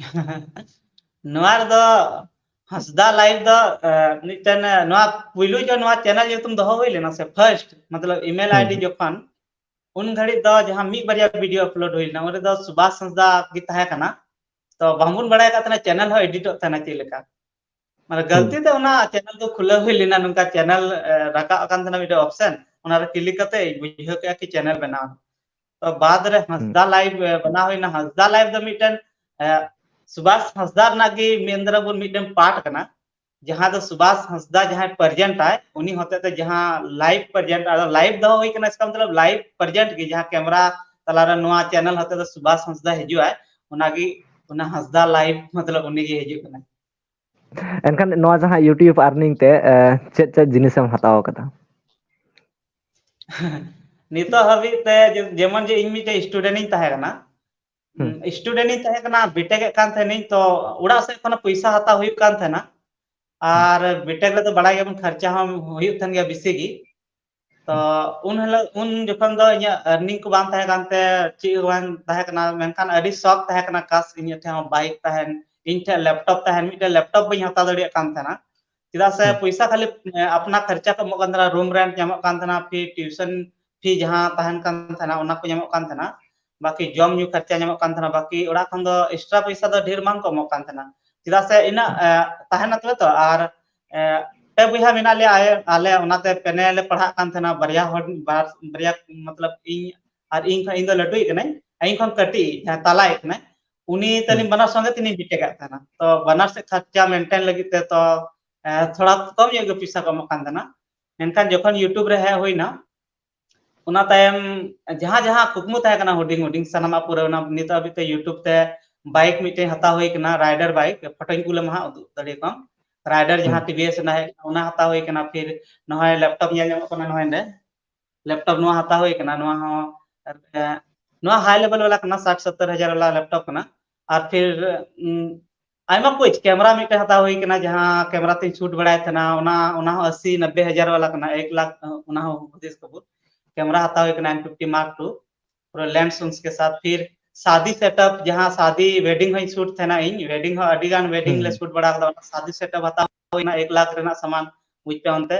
ᱱᱚᱣᱟ ᱨᱮᱫᱚ ᱦᱟᱸᱥᱫᱟ ᱞᱟᱭᱤᱵᱷ ᱫᱚ ᱢᱤᱫᱴᱮᱱ, ᱱᱚᱣᱟ ᱯᱩᱭᱞᱩ ᱡᱚ ᱱᱚᱣᱟ ᱪᱮᱱᱮᱞ ᱧᱩᱛᱩᱢ ᱫᱚᱦᱚ ᱦᱩᱭ ᱞᱮᱱᱟ ᱥᱮ, ᱯᱷᱟᱨᱥᱴ ᱢᱚᱛᱞᱚᱵ ᱤᱢᱮᱞ ᱟᱭᱰᱤ ᱡᱚᱠᱷᱚᱱ, ᱩᱱ ᱜᱷᱟᱹᱲᱤᱡ ᱫᱚ ᱡᱟᱦᱟᱸ ᱢᱤᱫ ᱵᱟᱨᱭᱟ ᱵᱷᱤᱰᱤᱭᱳ ᱟᱯᱞᱳᱰ ᱦᱩᱭ ᱞᱮᱱᱟ, ᱚᱸᱰᱮ ᱫᱚ ᱥᱩᱵᱷᱟᱥ ᱦᱟᱸᱥᱫᱟ ᱜᱮ ᱛᱟᱦᱮᱸ ᱠᱟᱱᱟ᱾ ᱛᱚ ᱵᱟᱝᱵᱚᱱ ᱵᱟᱲᱟᱭ ᱠᱟᱜ ᱛᱟᱦᱮᱱᱟ ᱪᱮᱱᱮᱞ ᱦᱚᱸ ᱮᱰᱤᱴᱚᱜ ᱛᱟᱦᱮᱱᱟ ᱪᱮᱫ ᱞᱮᱠᱟ᱾ ᱢᱟᱱᱮ ᱜᱟᱹᱞᱛᱤ ᱛᱮ ᱚᱱᱟ ᱪᱮᱱᱮᱞ ᱫᱚ ᱠᱷᱩᱞᱟᱹᱣ ᱦᱩᱭ ᱞᱮᱱᱟ, ᱱᱚᱝᱠᱟ ᱪᱮᱱᱮᱞ ᱨᱟᱠᱟᱵ ᱟᱠᱟᱱ ᱛᱟᱦᱮᱱᱟ ᱢᱤᱫᱴᱮᱱ ᱚᱯᱥᱮᱱ, ᱚᱱᱟᱨᱮ ᱠᱞᱤᱠ ᱠᱟᱛᱮ ᱵᱩᱡᱷᱟᱹᱣ ᱠᱮᱫᱼᱟ ᱠᱤ ᱪᱮᱱᱮᱞ ᱵᱮᱱᱟᱣ᱾ ᱛᱚ ᱵᱟᱫ ᱨᱮ ᱦᱟᱸᱥᱫᱟ ᱞᱟᱭᱤᱵᱷ ᱵᱮᱱᱟᱣ ᱦᱩᱭᱱᱟ᱾ ᱦᱟᱸᱥᱫᱟ ᱞᱟᱭᱤᱵᱷ ᱫᱚ ᱢᱤᱫᱴᱮᱱ ᱥᱩᱵᱷᱟᱥ ᱦᱟᱸᱥᱫᱟ ᱨᱮᱱᱟᱜ ᱜᱮ ᱢᱮᱱ ᱫᱟᱨᱟ ᱵᱚᱱ ᱢᱤᱫᱴᱮᱱ ᱯᱟᱨᱴ ᱠᱟᱱᱟ, ᱡᱟᱦᱟᱸ ᱫᱚ ᱥᱩᱵᱷᱟᱥ ᱦᱟᱸᱥᱫᱟ ᱡᱟᱦᱟᱸᱭ ᱯᱨᱮᱡᱮᱱᱴ ᱟᱭ, ᱩᱱᱤ ᱦᱚᱛᱮ ᱛᱮ ᱡᱟᱦᱟᱸ ᱞᱟᱭᱤᱵᱷ ᱯᱨᱮᱡᱮᱱᱴ, ᱟᱫᱚ ᱞᱟᱭᱤᱵᱷ ᱫᱚᱦᱚ ᱦᱩᱭ ᱠᱟᱱᱟ, ᱤᱥᱠᱟ ᱢᱚᱛᱞᱚᱵ ᱞᱟᱭᱤᱵᱷ ᱯᱨᱮᱡᱮᱱᱴ ᱜᱮ, ᱡᱟᱦᱟᱸ ᱠᱮᱢᱨᱟ ᱛᱟᱞᱟᱨᱮ ᱱᱚᱣᱟ ᱪᱮᱱᱮᱞ ᱦᱚᱛᱮ ᱛᱮ ᱥᱩᱵᱷᱟᱥ ᱦᱟᱸᱥᱫᱟ ᱦᱤᱡᱩᱜ ᱟᱭ, ᱚᱱᱟᱜᱮ ᱚᱱᱟ ᱦᱟᱸᱥᱫᱟ ᱞᱟᱭᱤᱵᱷ ᱢᱚᱛᱞᱚᱵ ᱩᱱᱤᱜᱮ ᱦᱤᱡᱩᱜ ᱠᱟᱱᱟ᱾ ᱮᱱᱠᱷᱟᱱ ᱱᱚᱣᱟ ᱡᱟᱦᱟᱸ YouTube earning ᱛᱮ ᱪᱮᱫ ᱪᱮᱫ ᱡᱤᱱᱤᱥᱮᱢ ᱦᱟᱛᱟᱣ ᱟᱠᱟᱫᱟ? ᱱᱤᱛᱚᱜ ᱦᱟᱹᱵᱤᱡ ᱛᱮ ᱡᱮᱢᱚᱱ ᱡᱮ ᱤᱧ ᱢᱤᱫᱴᱮᱡ ᱥᱴᱩᱰᱮᱱᱴ ᱤᱧ ᱛᱟᱦᱮᱸ ᱠᱟᱱᱟ, ᱥᱴᱩᱰᱮᱱᱴ ᱤᱧ ᱛᱟᱦᱮᱸ ᱠᱟᱱᱟ, ᱵᱤᱴᱮᱠ ᱮᱫ ᱠᱟᱱ ᱛᱟᱦᱮᱱᱤᱧ, ᱛᱚ ᱚᱲᱟᱜ ᱥᱮᱫ ᱠᱷᱚᱱ ᱯᱚᱭᱥᱟ ᱦᱟᱛᱟᱣ ᱦᱩᱭᱩᱜ ᱠᱟᱱ ᱛᱟᱦᱮᱱᱟ᱾ ᱟᱨ ᱵᱤᱴᱮᱠ ᱨᱮᱫᱚ ᱵᱟᱲᱟᱭ ᱜᱮᱭᱟᱵᱚᱱ ᱠᱷᱚᱨᱪᱟ ᱦᱚᱸ ᱦᱩᱭᱩᱜ ᱛᱟᱦᱮᱱ ᱜᱮᱭᱟ ᱵᱮᱥᱤ ᱜᱮ᱾ ᱛᱚ ᱩᱱ ᱦᱤᱞᱳᱜ, ᱩᱱ ᱡᱚᱠᱷᱚᱱ ᱫᱚ ᱤᱧᱟᱹᱜ ᱟᱨᱱᱤᱝ ᱠᱚ ᱵᱟᱝ ᱛᱟᱦᱮᱸ ᱠᱟᱱᱛᱮ ᱪᱮᱫ ᱦᱚᱸ ᱵᱟᱝ ᱛᱟᱦᱮᱸ ᱠᱟᱱᱟ, ᱢᱮᱱᱠᱷᱟᱱ ᱟᱹᱰᱤ ᱥᱚᱠ ᱛᱟᱦᱮᱸ ᱠᱟᱱᱟ, ᱠᱟᱥ ᱤᱧᱟᱹᱜ ᱴᱷᱮᱱ ᱦᱚᱸ ᱵᱟᱭᱤᱠ ᱛᱟᱦᱮᱱ, ᱤᱧ ᱴᱷᱮᱱ ᱞᱮᱯᱴᱚᱯ ᱛᱟᱦᱮᱱ, ᱢᱤᱫᱴᱮᱱ ᱞᱮᱯᱴᱚᱯ ᱵᱟᱹᱧ ᱦᱟᱛᱟᱣ ᱫᱟᱲᱮᱭᱟᱜ ᱠᱟᱱ ᱛᱟᱦᱮᱱᱟ᱾ ᱪᱮᱫᱟᱜ ᱥᱮ ᱯᱚᱭᱥᱟ ᱠᱷᱟᱹᱞᱤ ᱟᱯᱱᱟ ᱠᱷᱚᱨᱪᱟ ᱠᱚ ᱮᱢᱚᱜ ᱠᱟᱱ ᱛᱟᱦᱮᱱᱟ, ᱨᱩᱢ ᱨᱮᱱᱴ ᱧᱟᱢᱚᱜ ᱠᱟᱱ ᱛᱟᱦᱮᱱᱟ, ᱯᱷᱤ ᱴᱤᱭᱩᱥᱚᱱ ᱯᱷᱤ ᱡᱟᱦᱟᱸ ᱛᱟᱦᱮᱱ ᱠᱟᱱ ᱛᱟᱦᱮᱱᱟ ᱚᱱᱟ ᱠᱚ ᱧᱟᱢᱚᱜ ᱠᱟᱱ ᱛᱟᱦᱮᱱᱟ, ᱵᱟᱠᱤ ᱡᱚᱢ ᱧᱩ ᱠᱷᱚᱨᱪᱟ ᱧᱟᱢᱚᱜ ᱠᱟᱱ ᱛᱟᱦᱮᱱᱟ, ᱵᱟᱠᱤ ᱚᱲᱟᱜ ᱠᱷᱚᱱ ᱫᱚ ᱮᱠᱥᱴᱨᱟ ᱯᱚᱭᱥᱟ ᱫᱚ ᱰᱷᱮᱨ ᱵᱟᱝ ᱠᱚ ᱮᱢᱚᱜ ᱠᱟᱱ ᱛᱟᱦᱮᱱᱟ᱾ ᱪᱮᱫᱟᱜ ᱥᱮ ᱤᱱᱟᱹᱜ ᱛᱟᱦᱮᱱᱟ ᱛᱚᱵᱮ ᱛᱚ, ᱟᱨ ᱯᱮ ᱵᱚᱭᱦᱟ ᱢᱮᱱᱟᱜ ᱞᱮᱭᱟ, ᱟᱞᱮ ᱚᱱᱟᱛᱮ ᱯᱮᱱᱮ ᱞᱮ ᱯᱟᱲᱦᱟᱜ ᱠᱟᱱ ᱛᱟᱦᱮᱱᱟ, ᱵᱟᱨᱭᱟ ᱦᱚᱲ, ᱵᱟᱨᱭᱟ ᱢᱚᱛᱞᱚᱵ ᱤᱧ ᱟᱨ ᱤᱧ ᱠᱷᱚᱱ, ᱤᱧ ᱫᱚ ᱞᱟᱹᱴᱩᱭᱤᱡ ᱠᱟᱹᱱᱟᱹᱧ, ᱤᱧ ᱠᱷᱚᱱ ᱠᱟᱹᱴᱤᱡ ᱡᱟᱦᱟᱸᱭ ᱛᱟᱞᱟᱭᱤᱡ ᱠᱟᱱᱟᱭ, ᱩᱱᱤ ᱛᱟᱹᱞᱤᱧ ᱵᱟᱱᱟᱨ ᱥᱚᱸᱜᱮ ᱛᱮᱞᱤᱧ ᱵᱤᱴᱮᱠ ᱟᱜ ᱛᱟᱦᱮᱱᱟ᱾ ᱛᱚ ᱵᱟᱱᱟᱨ ᱥᱮᱫ ᱠᱷᱚᱨᱪᱟ ᱢᱮᱱᱴᱮᱱ ᱞᱟᱹᱜᱤᱫ ᱛᱮ ᱛᱚ ᱛᱷᱚᱲᱟ ᱠᱚᱢ ᱧᱚᱜ ᱜᱮ ᱯᱚᱭᱥᱟ ᱠᱚ ᱮᱢᱚᱜ ᱠᱟᱱ ᱛᱟᱦᱮᱱᱟ᱾ ᱢᱮᱱᱠᱷᱟᱱ ᱡᱚᱠᱷᱚᱱ YouTube ᱨᱮ ᱦᱮᱡ ᱦᱩᱭᱱᱟ, ᱚᱱᱟ ᱛᱟᱭᱚᱢ ᱡᱟᱦᱟᱸ ᱡᱟᱦᱟᱸ ᱠᱩᱠᱢᱩ ᱛᱟᱦᱮᱸ ᱠᱟᱱᱟ ᱦᱩᱰᱤᱧ ᱦᱩᱰᱤᱧ ᱥᱟᱱᱟᱢᱟᱜ ᱯᱩᱨᱟᱹᱣᱱᱟ᱾ ᱱᱤᱛᱚᱜ ᱦᱟᱹᱵᱤᱡ ᱛᱮ YouTube ᱛᱮ ᱵᱟᱭᱤᱠ ᱢᱤᱫᱴᱮᱱ ᱦᱟᱛᱟᱣ ᱦᱩᱭ ᱠᱟᱱᱟ, ᱨᱟᱭᱰᱟᱨ ᱵᱟᱭᱤᱠ, ᱯᱷᱳᱴᱳᱧ ᱠᱩᱞ ᱟᱢᱟ ᱦᱟᱸᱜ, ᱩᱫᱩᱜ ᱫᱟᱲᱮᱭᱟᱠᱚᱣᱟᱢ᱾ ᱨᱟᱭᱰᱟᱨ ᱡᱟᱦᱟᱸ ᱴᱤᱵᱷᱤᱮᱥ ᱨᱮᱱᱟᱜ ᱦᱮᱡ ᱠᱟᱱᱟ, ᱚᱱᱟ ᱦᱟᱛᱟᱣ ᱦᱩᱭ ᱠᱟᱱᱟ᱾ ᱯᱷᱤᱨ ᱱᱚᱜᱼᱚᱭ ᱞᱮᱯᱴᱚᱯ ᱧᱮᱞ ᱧᱟᱢᱚᱜ ᱠᱟᱱᱟ ᱱᱚᱜᱼᱚᱭ ᱱᱚᱰᱮ, ᱞᱮᱯᱴᱚᱯ ᱱᱚᱣᱟ ᱦᱟᱛᱟᱣ ᱦᱩᱭ ᱠᱟᱱᱟ᱾ ᱱᱚᱣᱟ ᱦᱚᱸ ᱱᱚᱣᱟ ᱦᱟᱭ ᱞᱮᱵᱮᱞ ᱵᱟᱞᱟ ᱠᱟᱱᱟ, ᱥᱟᱴ ᱥᱚᱛᱛᱚᱨ ᱦᱟᱡᱟᱨ ᱵᱟᱞᱟ ᱞᱮᱯᱴᱚᱯ ᱠᱟᱱᱟ᱾ ᱟᱨ ᱯᱷᱤᱨ ᱟᱭᱢᱟ ᱠᱩᱪ ᱠᱮᱢᱮᱨᱟ ᱢᱤᱫᱴᱮᱱ ᱦᱟᱛᱟᱣ ᱦᱩᱭ ᱠᱟᱱᱟ, ᱡᱟᱦᱟᱸ ᱠᱮᱢᱮᱨᱟ ᱛᱤᱧ ᱥᱩᱴ ᱵᱟᱲᱟᱭ ᱛᱟᱦᱮᱱᱟ, ᱚᱱᱟ ᱚᱱᱟ ᱦᱚᱸ ᱟᱥᱤ ᱱᱚᱵᱵᱮ ᱦᱟᱡᱟᱨ ᱣᱟᱞᱟ ᱠᱟᱱᱟ, ᱮᱠ ᱞᱟᱠᱷ, ᱚᱱᱟ ᱦᱚᱸ ᱦᱩᱫᱤᱥ ᱠᱟᱵᱚ᱾ ᱠᱮᱢᱮᱨᱟ ᱦᱟᱛᱟᱣ ᱦᱩᱭ ᱠᱟᱱᱟ ᱮᱢ ᱯᱷᱤᱯᱴᱤ ᱢᱟᱨᱠ ᱴᱩ, ᱯᱩᱨᱟᱹ ᱞᱮᱱᱥ ᱩᱱᱥ ᱠᱮ ᱥᱟᱛᱷ᱾ ᱯᱷᱤᱨ ᱥᱟᱫᱤ ᱥᱮᱴᱟᱯ, ᱡᱟᱦᱟᱸ ᱥᱟᱫᱤ ᱣᱮᱰᱤᱝ ᱦᱚᱸᱧ ᱥᱩᱴ ᱛᱟᱦᱮᱱᱟ ᱤᱧ, ᱣᱮᱰᱤᱝ ᱦᱚᱸ ᱟᱹᱰᱤ ᱜᱟᱱ ᱣᱮᱰᱤᱝ ᱞᱮ ᱥᱩᱴ ᱵᱟᱲᱟ ᱠᱟᱫᱟ, ᱚᱱᱟ ᱥᱟᱫᱤ ᱥᱮᱴᱟᱯ ᱦᱟᱛᱟᱣ ᱦᱩᱭᱱᱟ ᱮᱠ ᱞᱟᱠᱷ ᱨᱮᱱᱟᱜ ᱥᱟᱢᱟᱱ, ᱵᱩᱡᱽ ᱯᱮ ᱚᱱᱛᱮ᱾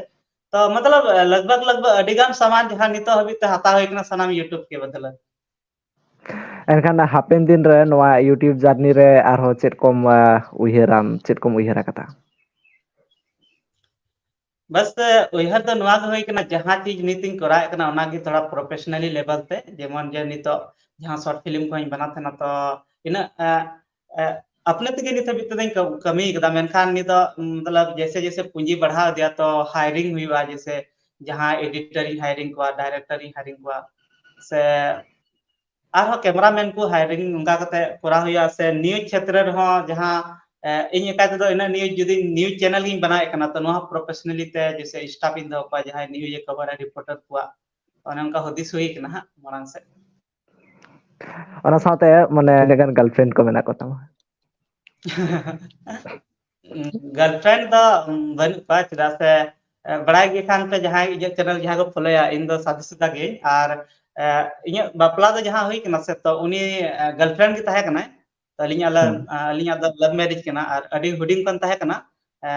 ᱛᱚ ᱢᱚᱛᱞᱚᱵ ᱞᱟᱜᱽᱵᱷᱟᱜᱽ ᱞᱟᱜᱽᱵᱷᱟᱜᱽ ᱟᱹᱰᱤ ᱜᱟᱱ ᱥᱟᱢᱟᱱ ᱡᱟᱦᱟᱸ ᱱᱤᱛᱚᱜ ᱦᱟᱹᱵᱤᱡ ᱛᱮ ᱦᱟᱛᱟᱣ ᱦᱩᱭ ᱠᱟᱱᱟ ᱥᱟᱱᱟᱢ YouTube ᱠᱮ ᱵᱚᱫᱚᱞ᱾ ᱮᱱᱠᱷᱟᱱ ᱦᱟᱯᱮᱱ ᱫᱤᱱ ᱨᱮ ᱱᱚᱣᱟ YouTube journey ᱨᱮ ᱟᱨᱦᱚᱸ ᱪᱮᱫ ᱠᱚᱢ, ᱟ, ᱩᱭᱦᱟᱹᱨᱟᱢ, ᱪᱮᱫ ᱠᱚᱢ ᱩᱭᱦᱟᱹᱨ ᱟᱠᱟᱫᱟ? ᱵᱟᱥ, ᱩᱭᱦᱟᱹᱨ ᱫᱚ ᱱᱚᱣᱟ ᱜᱮ ᱦᱩᱭ ᱠᱟᱱᱟ, ᱡᱟᱦᱟᱸ ᱪᱤᱡᱽ ᱱᱤᱛᱤᱧ ᱠᱚᱨᱟᱣᱮᱫ ᱠᱟᱱᱟ, ᱚᱱᱟ ᱜᱮ ᱛᱷᱚᱲᱟ professionally level ᱛᱮ, ᱡᱮᱢᱚᱱ ᱡᱮ ᱱᱤᱛᱚᱜ ᱡᱟᱦᱟᱸ short film ᱠᱚᱧ ᱵᱮᱱᱟᱣ ᱛᱟᱦᱮᱱᱟ, ᱛᱚ ᱤᱱᱟᱹᱜ, ᱮ, ᱮ, ᱟᱯᱱᱮ ᱛᱮᱜᱮ ᱱᱤᱛ ᱦᱟᱹᱵᱤᱡ ᱛᱮᱫᱚᱧ ᱠᱟᱹ-, ᱠᱟᱹᱢᱤ ᱠᱟᱫᱟ, ᱢᱮᱱᱠᱷᱟᱱ ᱱᱤᱛᱚᱜ, ᱢᱚᱛᱞᱚᱵ, ᱡᱮᱥᱮ ᱡᱮᱥᱮ ᱯᱩᱸᱡᱤ ᱵᱟᱲᱦᱟᱣ ᱤᱫᱤᱭᱟ, ᱛᱚ hiring ᱦᱩᱭᱩᱜᱼᱟ, ᱡᱮᱥᱮ ᱡᱟᱦᱟᱸ editor ᱤᱧ hiring ᱠᱚᱣᱟ, director ᱤᱧ hiring ᱠᱚᱣᱟ, ᱥᱮ ᱟᱨᱦᱚᱸ cameraman ᱠᱚ hiring, ᱚᱱᱠᱟ ᱠᱟᱛᱮ ᱠᱚᱨᱟᱣ ᱦᱩᱭᱩᱜᱼᱟ᱾ ᱥᱮ news ᱠᱷᱮᱛᱨᱮ ᱨᱮᱦᱚᱸ ᱡᱟᱦᱟᱸ, ᱮ, ᱤᱧ ᱮᱠᱟᱭ ᱛᱮᱫᱚ ᱤᱱᱟᱹᱜ news, ᱡᱩᱫᱤ news channel ᱜᱤᱧ ᱵᱮᱱᱟᱣᱮᱫ ᱠᱟᱱᱟ, ᱛᱚ ᱱᱚᱣᱟ professionally ᱛᱮ ᱡᱮᱥᱮ staff ᱤᱧ ᱫᱚᱦᱚ ᱠᱚᱣᱟ, ᱡᱟᱦᱟᱸᱭ news ᱮ cover ᱟ, reporter ᱠᱚᱣᱟᱜ, ᱚᱱᱮ ᱚᱱᱠᱟ ᱦᱩᱫᱤᱥ ᱦᱩᱭ ᱠᱟᱱᱟ ᱦᱟᱸᱜ ᱢᱟᱲᱟᱝ ᱥᱮᱫ᱾ ᱚᱱᱟ ᱥᱟᱶᱛᱮ ᱢᱟᱱᱮ ᱛᱤᱱᱟᱹᱜ ᱜᱟᱱ girlfriend ᱠᱚ ᱢᱮᱱᱟᱜ ᱠᱚ ᱛᱟᱢᱟ? Girlfriend ᱫᱚ ᱵᱟᱹᱱᱩᱜ ᱠᱚᱣᱟ, ᱪᱮᱫᱟᱜ ᱥᱮ, ᱮ, ᱵᱟᱲᱟᱭ ᱜᱮ ᱠᱷᱟᱱ ᱯᱮ ᱡᱟᱦᱟᱸᱭ ᱤᱧᱟᱹᱜ channel ᱡᱟᱦᱟᱸ ᱠᱚ ᱯᱷᱚᱞᱳᱭᱟ, ᱤᱧ ᱫᱚ ᱥᱟᱫᱟ ᱥᱤᱫᱟ ᱜᱤᱭᱟᱹᱧ᱾ ᱟᱨ, ᱮ, ᱤᱧᱟᱹᱜ ᱵᱟᱯᱞᱟ ᱫᱚ ᱡᱟᱦᱟᱸ ᱦᱩᱭ ᱠᱟᱱᱟ ᱥᱮ, ᱛᱚ ᱩᱱᱤ, ᱮ, girlfriend ᱜᱮ ᱛᱟᱦᱮᱸ ᱠᱟᱱᱟᱭ᱾ ᱛᱚ ᱟᱹᱞᱤᱧᱟᱜ love, ᱦᱩᱸ᱾ ᱟ, ᱟᱹᱞᱤᱧᱟᱜ ᱫᱚ love marriage ᱠᱟᱱᱟ ᱟᱨ ᱟᱹᱰᱤ ᱦᱩᱰᱤᱧ ᱠᱷᱚᱱ ᱛᱟᱦᱮᱸ ᱠᱟᱱᱟ, ᱮ,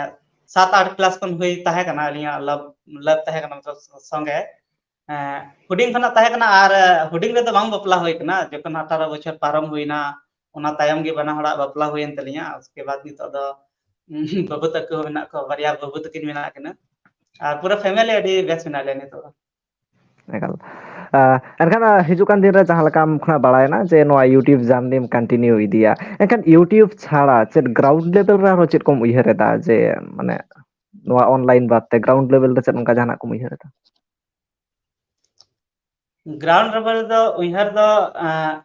ᱥᱟᱛ ᱟᱴ class ᱠᱷᱚᱱ ᱦᱩᱭ ᱛᱟᱦᱮᱸ ᱠᱟᱱᱟ ᱟᱹᱞᱤᱧᱟᱜ love, love ᱛᱟᱦᱮᱸ ᱠᱟᱱᱟ, ᱢᱚᱛᱞᱚᱵ ᱥᱚᱸᱜᱮ᱾ ᱮ, ᱦᱩᱰᱤᱧ ᱠᱷᱚᱱᱟᱜ ᱛᱟᱦᱮᱸ ᱠᱟᱱᱟ ᱟᱨ, ᱮ, ᱦᱩᱰᱤᱧ ᱨᱮᱫᱚ ᱵᱟᱝ ᱵᱟᱯᱞᱟ ᱦᱩᱭ ᱠᱟᱱᱟ, ᱡᱚᱠᱷᱚᱱ ᱟᱴᱷᱟᱨᱚ ᱵᱚᱪᱷᱚᱨ ᱯᱟᱨᱚᱢ ᱦᱩᱭᱱᱟ, ᱚᱱᱟ ᱛᱟᱭᱚᱢ ᱜᱮ ᱵᱟᱱᱟ ᱦᱚᱲᱟᱜ ᱵᱟᱯᱞᱟ ᱦᱩᱭᱮᱱ ᱛᱟᱹᱞᱤᱧᱟ᱾ ᱩᱥᱠᱮ ᱵᱟᱫ ᱱᱤᱛᱚᱜ ᱫᱚ, ᱩᱸ, ᱵᱟᱹᱵᱩ ᱛᱟᱠᱚ ᱢᱮᱱᱟᱜ ᱠᱚᱣᱟ, ᱵᱟᱨᱭᱟ ᱵᱟᱹᱵᱩ ᱛᱟᱹᱠᱤᱱ ᱢᱮᱱᱟᱜ ᱠᱤᱱᱟ᱾ ᱟᱨ ᱯᱩᱨᱟᱹ family ᱟᱹᱰᱤ ᱵᱮᱥ ᱢᱮᱱᱟᱜ ᱞᱮᱭᱟ ᱱᱤᱛᱚᱜ ᱫᱚ᱾ ᱮᱠᱟᱞ᱾ ᱟ, ᱮᱱᱠᱷᱟᱱ, ᱟ, ᱦᱤᱡᱩᱜ ᱠᱟᱱ ᱫᱤᱱ ᱨᱮ ᱡᱟᱦᱟᱸ ᱞᱮᱠᱟ ᱟᱢ ᱠᱷᱚᱱᱟᱜ ᱵᱟᱲᱟᱭᱮᱱᱟ ᱡᱮ ᱱᱚᱣᱟ YouTube journey ᱮᱢ continue ᱤᱫᱤᱭᱟ, ᱮᱱᱠᱷᱟᱱ YouTube ᱪᱷᱟᱲᱟ ᱪᱮᱫ ground level ᱨᱮ ᱟᱨᱦᱚᱸ ᱪᱮᱫ ᱠᱚᱢ ᱩᱭᱦᱟᱹᱨ ᱮᱫᱟ ᱡᱮ, ᱢᱟᱱᱮ, ᱱᱚᱣᱟ online ᱵᱟᱫ ᱛᱮ ground level ᱨᱮ ᱪᱮᱫ ᱚᱱᱠᱟ ᱡᱟᱦᱟᱱᱟᱜ ᱠᱚᱢ ᱩᱭᱦᱟᱹᱨ ᱮᱫᱟ? Ground level ᱨᱮᱫᱚ ᱩᱭᱦᱟᱹᱨ ᱫᱚ, ᱮᱸ,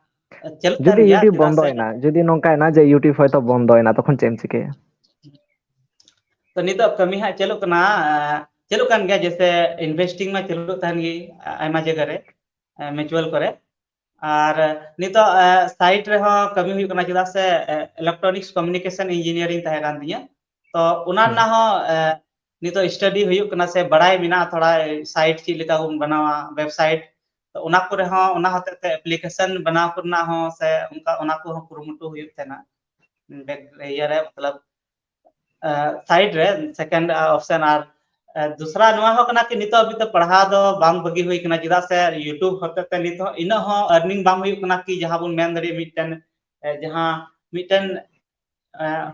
ᱪᱟᱹᱞᱩᱜ ᱛᱟᱦᱮᱱ ᱡᱩᱫᱤ ᱜᱮᱭᱟ, YouTube ᱪᱮᱫᱟᱜ ᱥᱮ ᱵᱚᱱᱫᱚᱭᱮᱱᱟ, ᱡᱩᱫᱤ ᱱᱚᱝᱠᱟᱭᱮᱱᱟ ᱡᱮ YouTube ᱦᱚᱭᱛᱳ ᱵᱚᱱᱫᱚᱭᱮᱱᱟ, ᱛᱚᱠᱷᱚᱱ ᱪᱮᱫ ᱮᱢ ᱪᱤᱠᱟᱹᱭᱟ? ᱛᱚ ᱱᱤᱛᱚᱜ ᱠᱟᱹᱢᱤ ᱦᱟᱸᱜ ᱪᱟᱹᱞᱩᱜ ᱠᱟᱱᱟ, ᱮᱸ, ᱪᱟᱹᱞᱩᱜ ᱠᱟᱱ ᱜᱮᱭᱟ, ᱡᱮᱭᱥᱮ investing ᱢᱟ ᱪᱟᱹᱞᱩᱜ ᱛᱟᱦᱮᱱ ᱜᱮ, ᱟᱭᱢᱟ ᱡᱟᱭᱜᱟ ᱨᱮ, ᱮᱸ, mutual ᱠᱚᱨᱮ᱾ ᱟᱨ ᱱᱤᱛᱚᱜ ᱥᱟᱭᱤᱰ ᱨᱮᱦᱚᱸ ᱠᱟᱹᱢᱤ ᱦᱩᱭᱩᱜ ᱠᱟᱱᱟ, ᱪᱮᱫᱟᱜ ᱥᱮ ᱤᱞᱮᱠᱴᱨᱚᱱᱤᱠᱥ ᱠᱚᱢᱤᱭᱩᱱᱤᱠᱮᱥᱚᱱ ᱤᱧᱡᱤᱱᱤᱭᱟᱨᱤᱝ ᱛᱟᱦᱮᱸ ᱠᱟᱱ ᱛᱤᱧᱟᱹ᱾ ᱛᱚ ᱚᱱᱟ ᱨᱮᱱᱟᱜ ᱦᱚᱸ ᱱᱤᱛᱚᱜ ᱥᱴᱟᱰᱤ ᱦᱩᱭᱩᱜ ᱠᱟᱱᱟ ᱥᱮ ᱵᱟᱲᱟᱭ ᱢᱮᱱᱟᱜᱼᱟ ᱛᱷᱚᱲᱟ, ᱥᱟᱭᱤᱴ ᱪᱮᱫ ᱞᱮᱠᱟ ᱵᱚᱱ ᱵᱮᱱᱟᱣᱟ, ᱣᱮᱵᱥᱟᱭᱤᱴ᱾ ᱛᱚ ᱚᱱᱟ ᱠᱚᱨᱮ ᱦᱚᱸ, ᱚᱱᱟ ᱦᱚᱛᱮᱡ ᱛᱮ ᱮᱯᱞᱤᱠᱮᱥᱚᱱ ᱵᱮᱱᱟᱣ ᱠᱚᱨᱮᱱᱟᱜ ᱦᱚᱸ ᱥᱮ ᱚᱱᱠᱟ, ᱚᱱᱟ ᱠᱚᱦᱚᱸ ᱠᱩᱨᱩᱢᱩᱴᱩ ᱦᱩᱭᱩᱜ ᱛᱟᱦᱮᱱᱟ᱾ ᱵᱮᱠ ᱤᱭᱟᱹ ᱨᱮ ᱢᱚᱛᱞᱚᱵ ᱥᱟᱭᱤᱰ ᱨᱮ ᱥᱮᱠᱮᱱᱰ ᱚᱯᱥᱮᱱ᱾ ᱟᱨ ᱫᱚᱥᱨᱟ ᱱᱚᱣᱟ ᱦᱚᱸ ᱠᱟᱱᱟ ᱠᱤ ᱱᱤᱛᱚᱜ ᱦᱟᱹᱵᱤᱡ ᱛᱮ ᱯᱟᱲᱦᱟᱣ ᱫᱚ ᱵᱟᱝ ᱵᱟᱹᱜᱤ ᱦᱩᱭ ᱠᱟᱱᱟ, ᱪᱮᱫᱟᱜ ᱥᱮ ᱭᱩᱴᱩᱵᱽ ᱦᱚᱛᱮᱡ ᱛᱮ ᱱᱤᱛ ᱦᱚᱸ ᱤᱱᱟᱹᱜ ᱦᱚᱸ ᱟᱨᱱᱤᱝ ᱵᱟᱝ ᱦᱩᱭᱩᱜ ᱠᱟᱱᱟ ᱠᱤ ᱡᱟᱦᱟᱸ ᱵᱚᱱ ᱢᱮᱱ ᱫᱟᱲᱮᱭᱟᱜ ᱢᱤᱫᱴᱮᱱ, ᱡᱟᱦᱟᱸ ᱢᱤᱫᱴᱮᱱ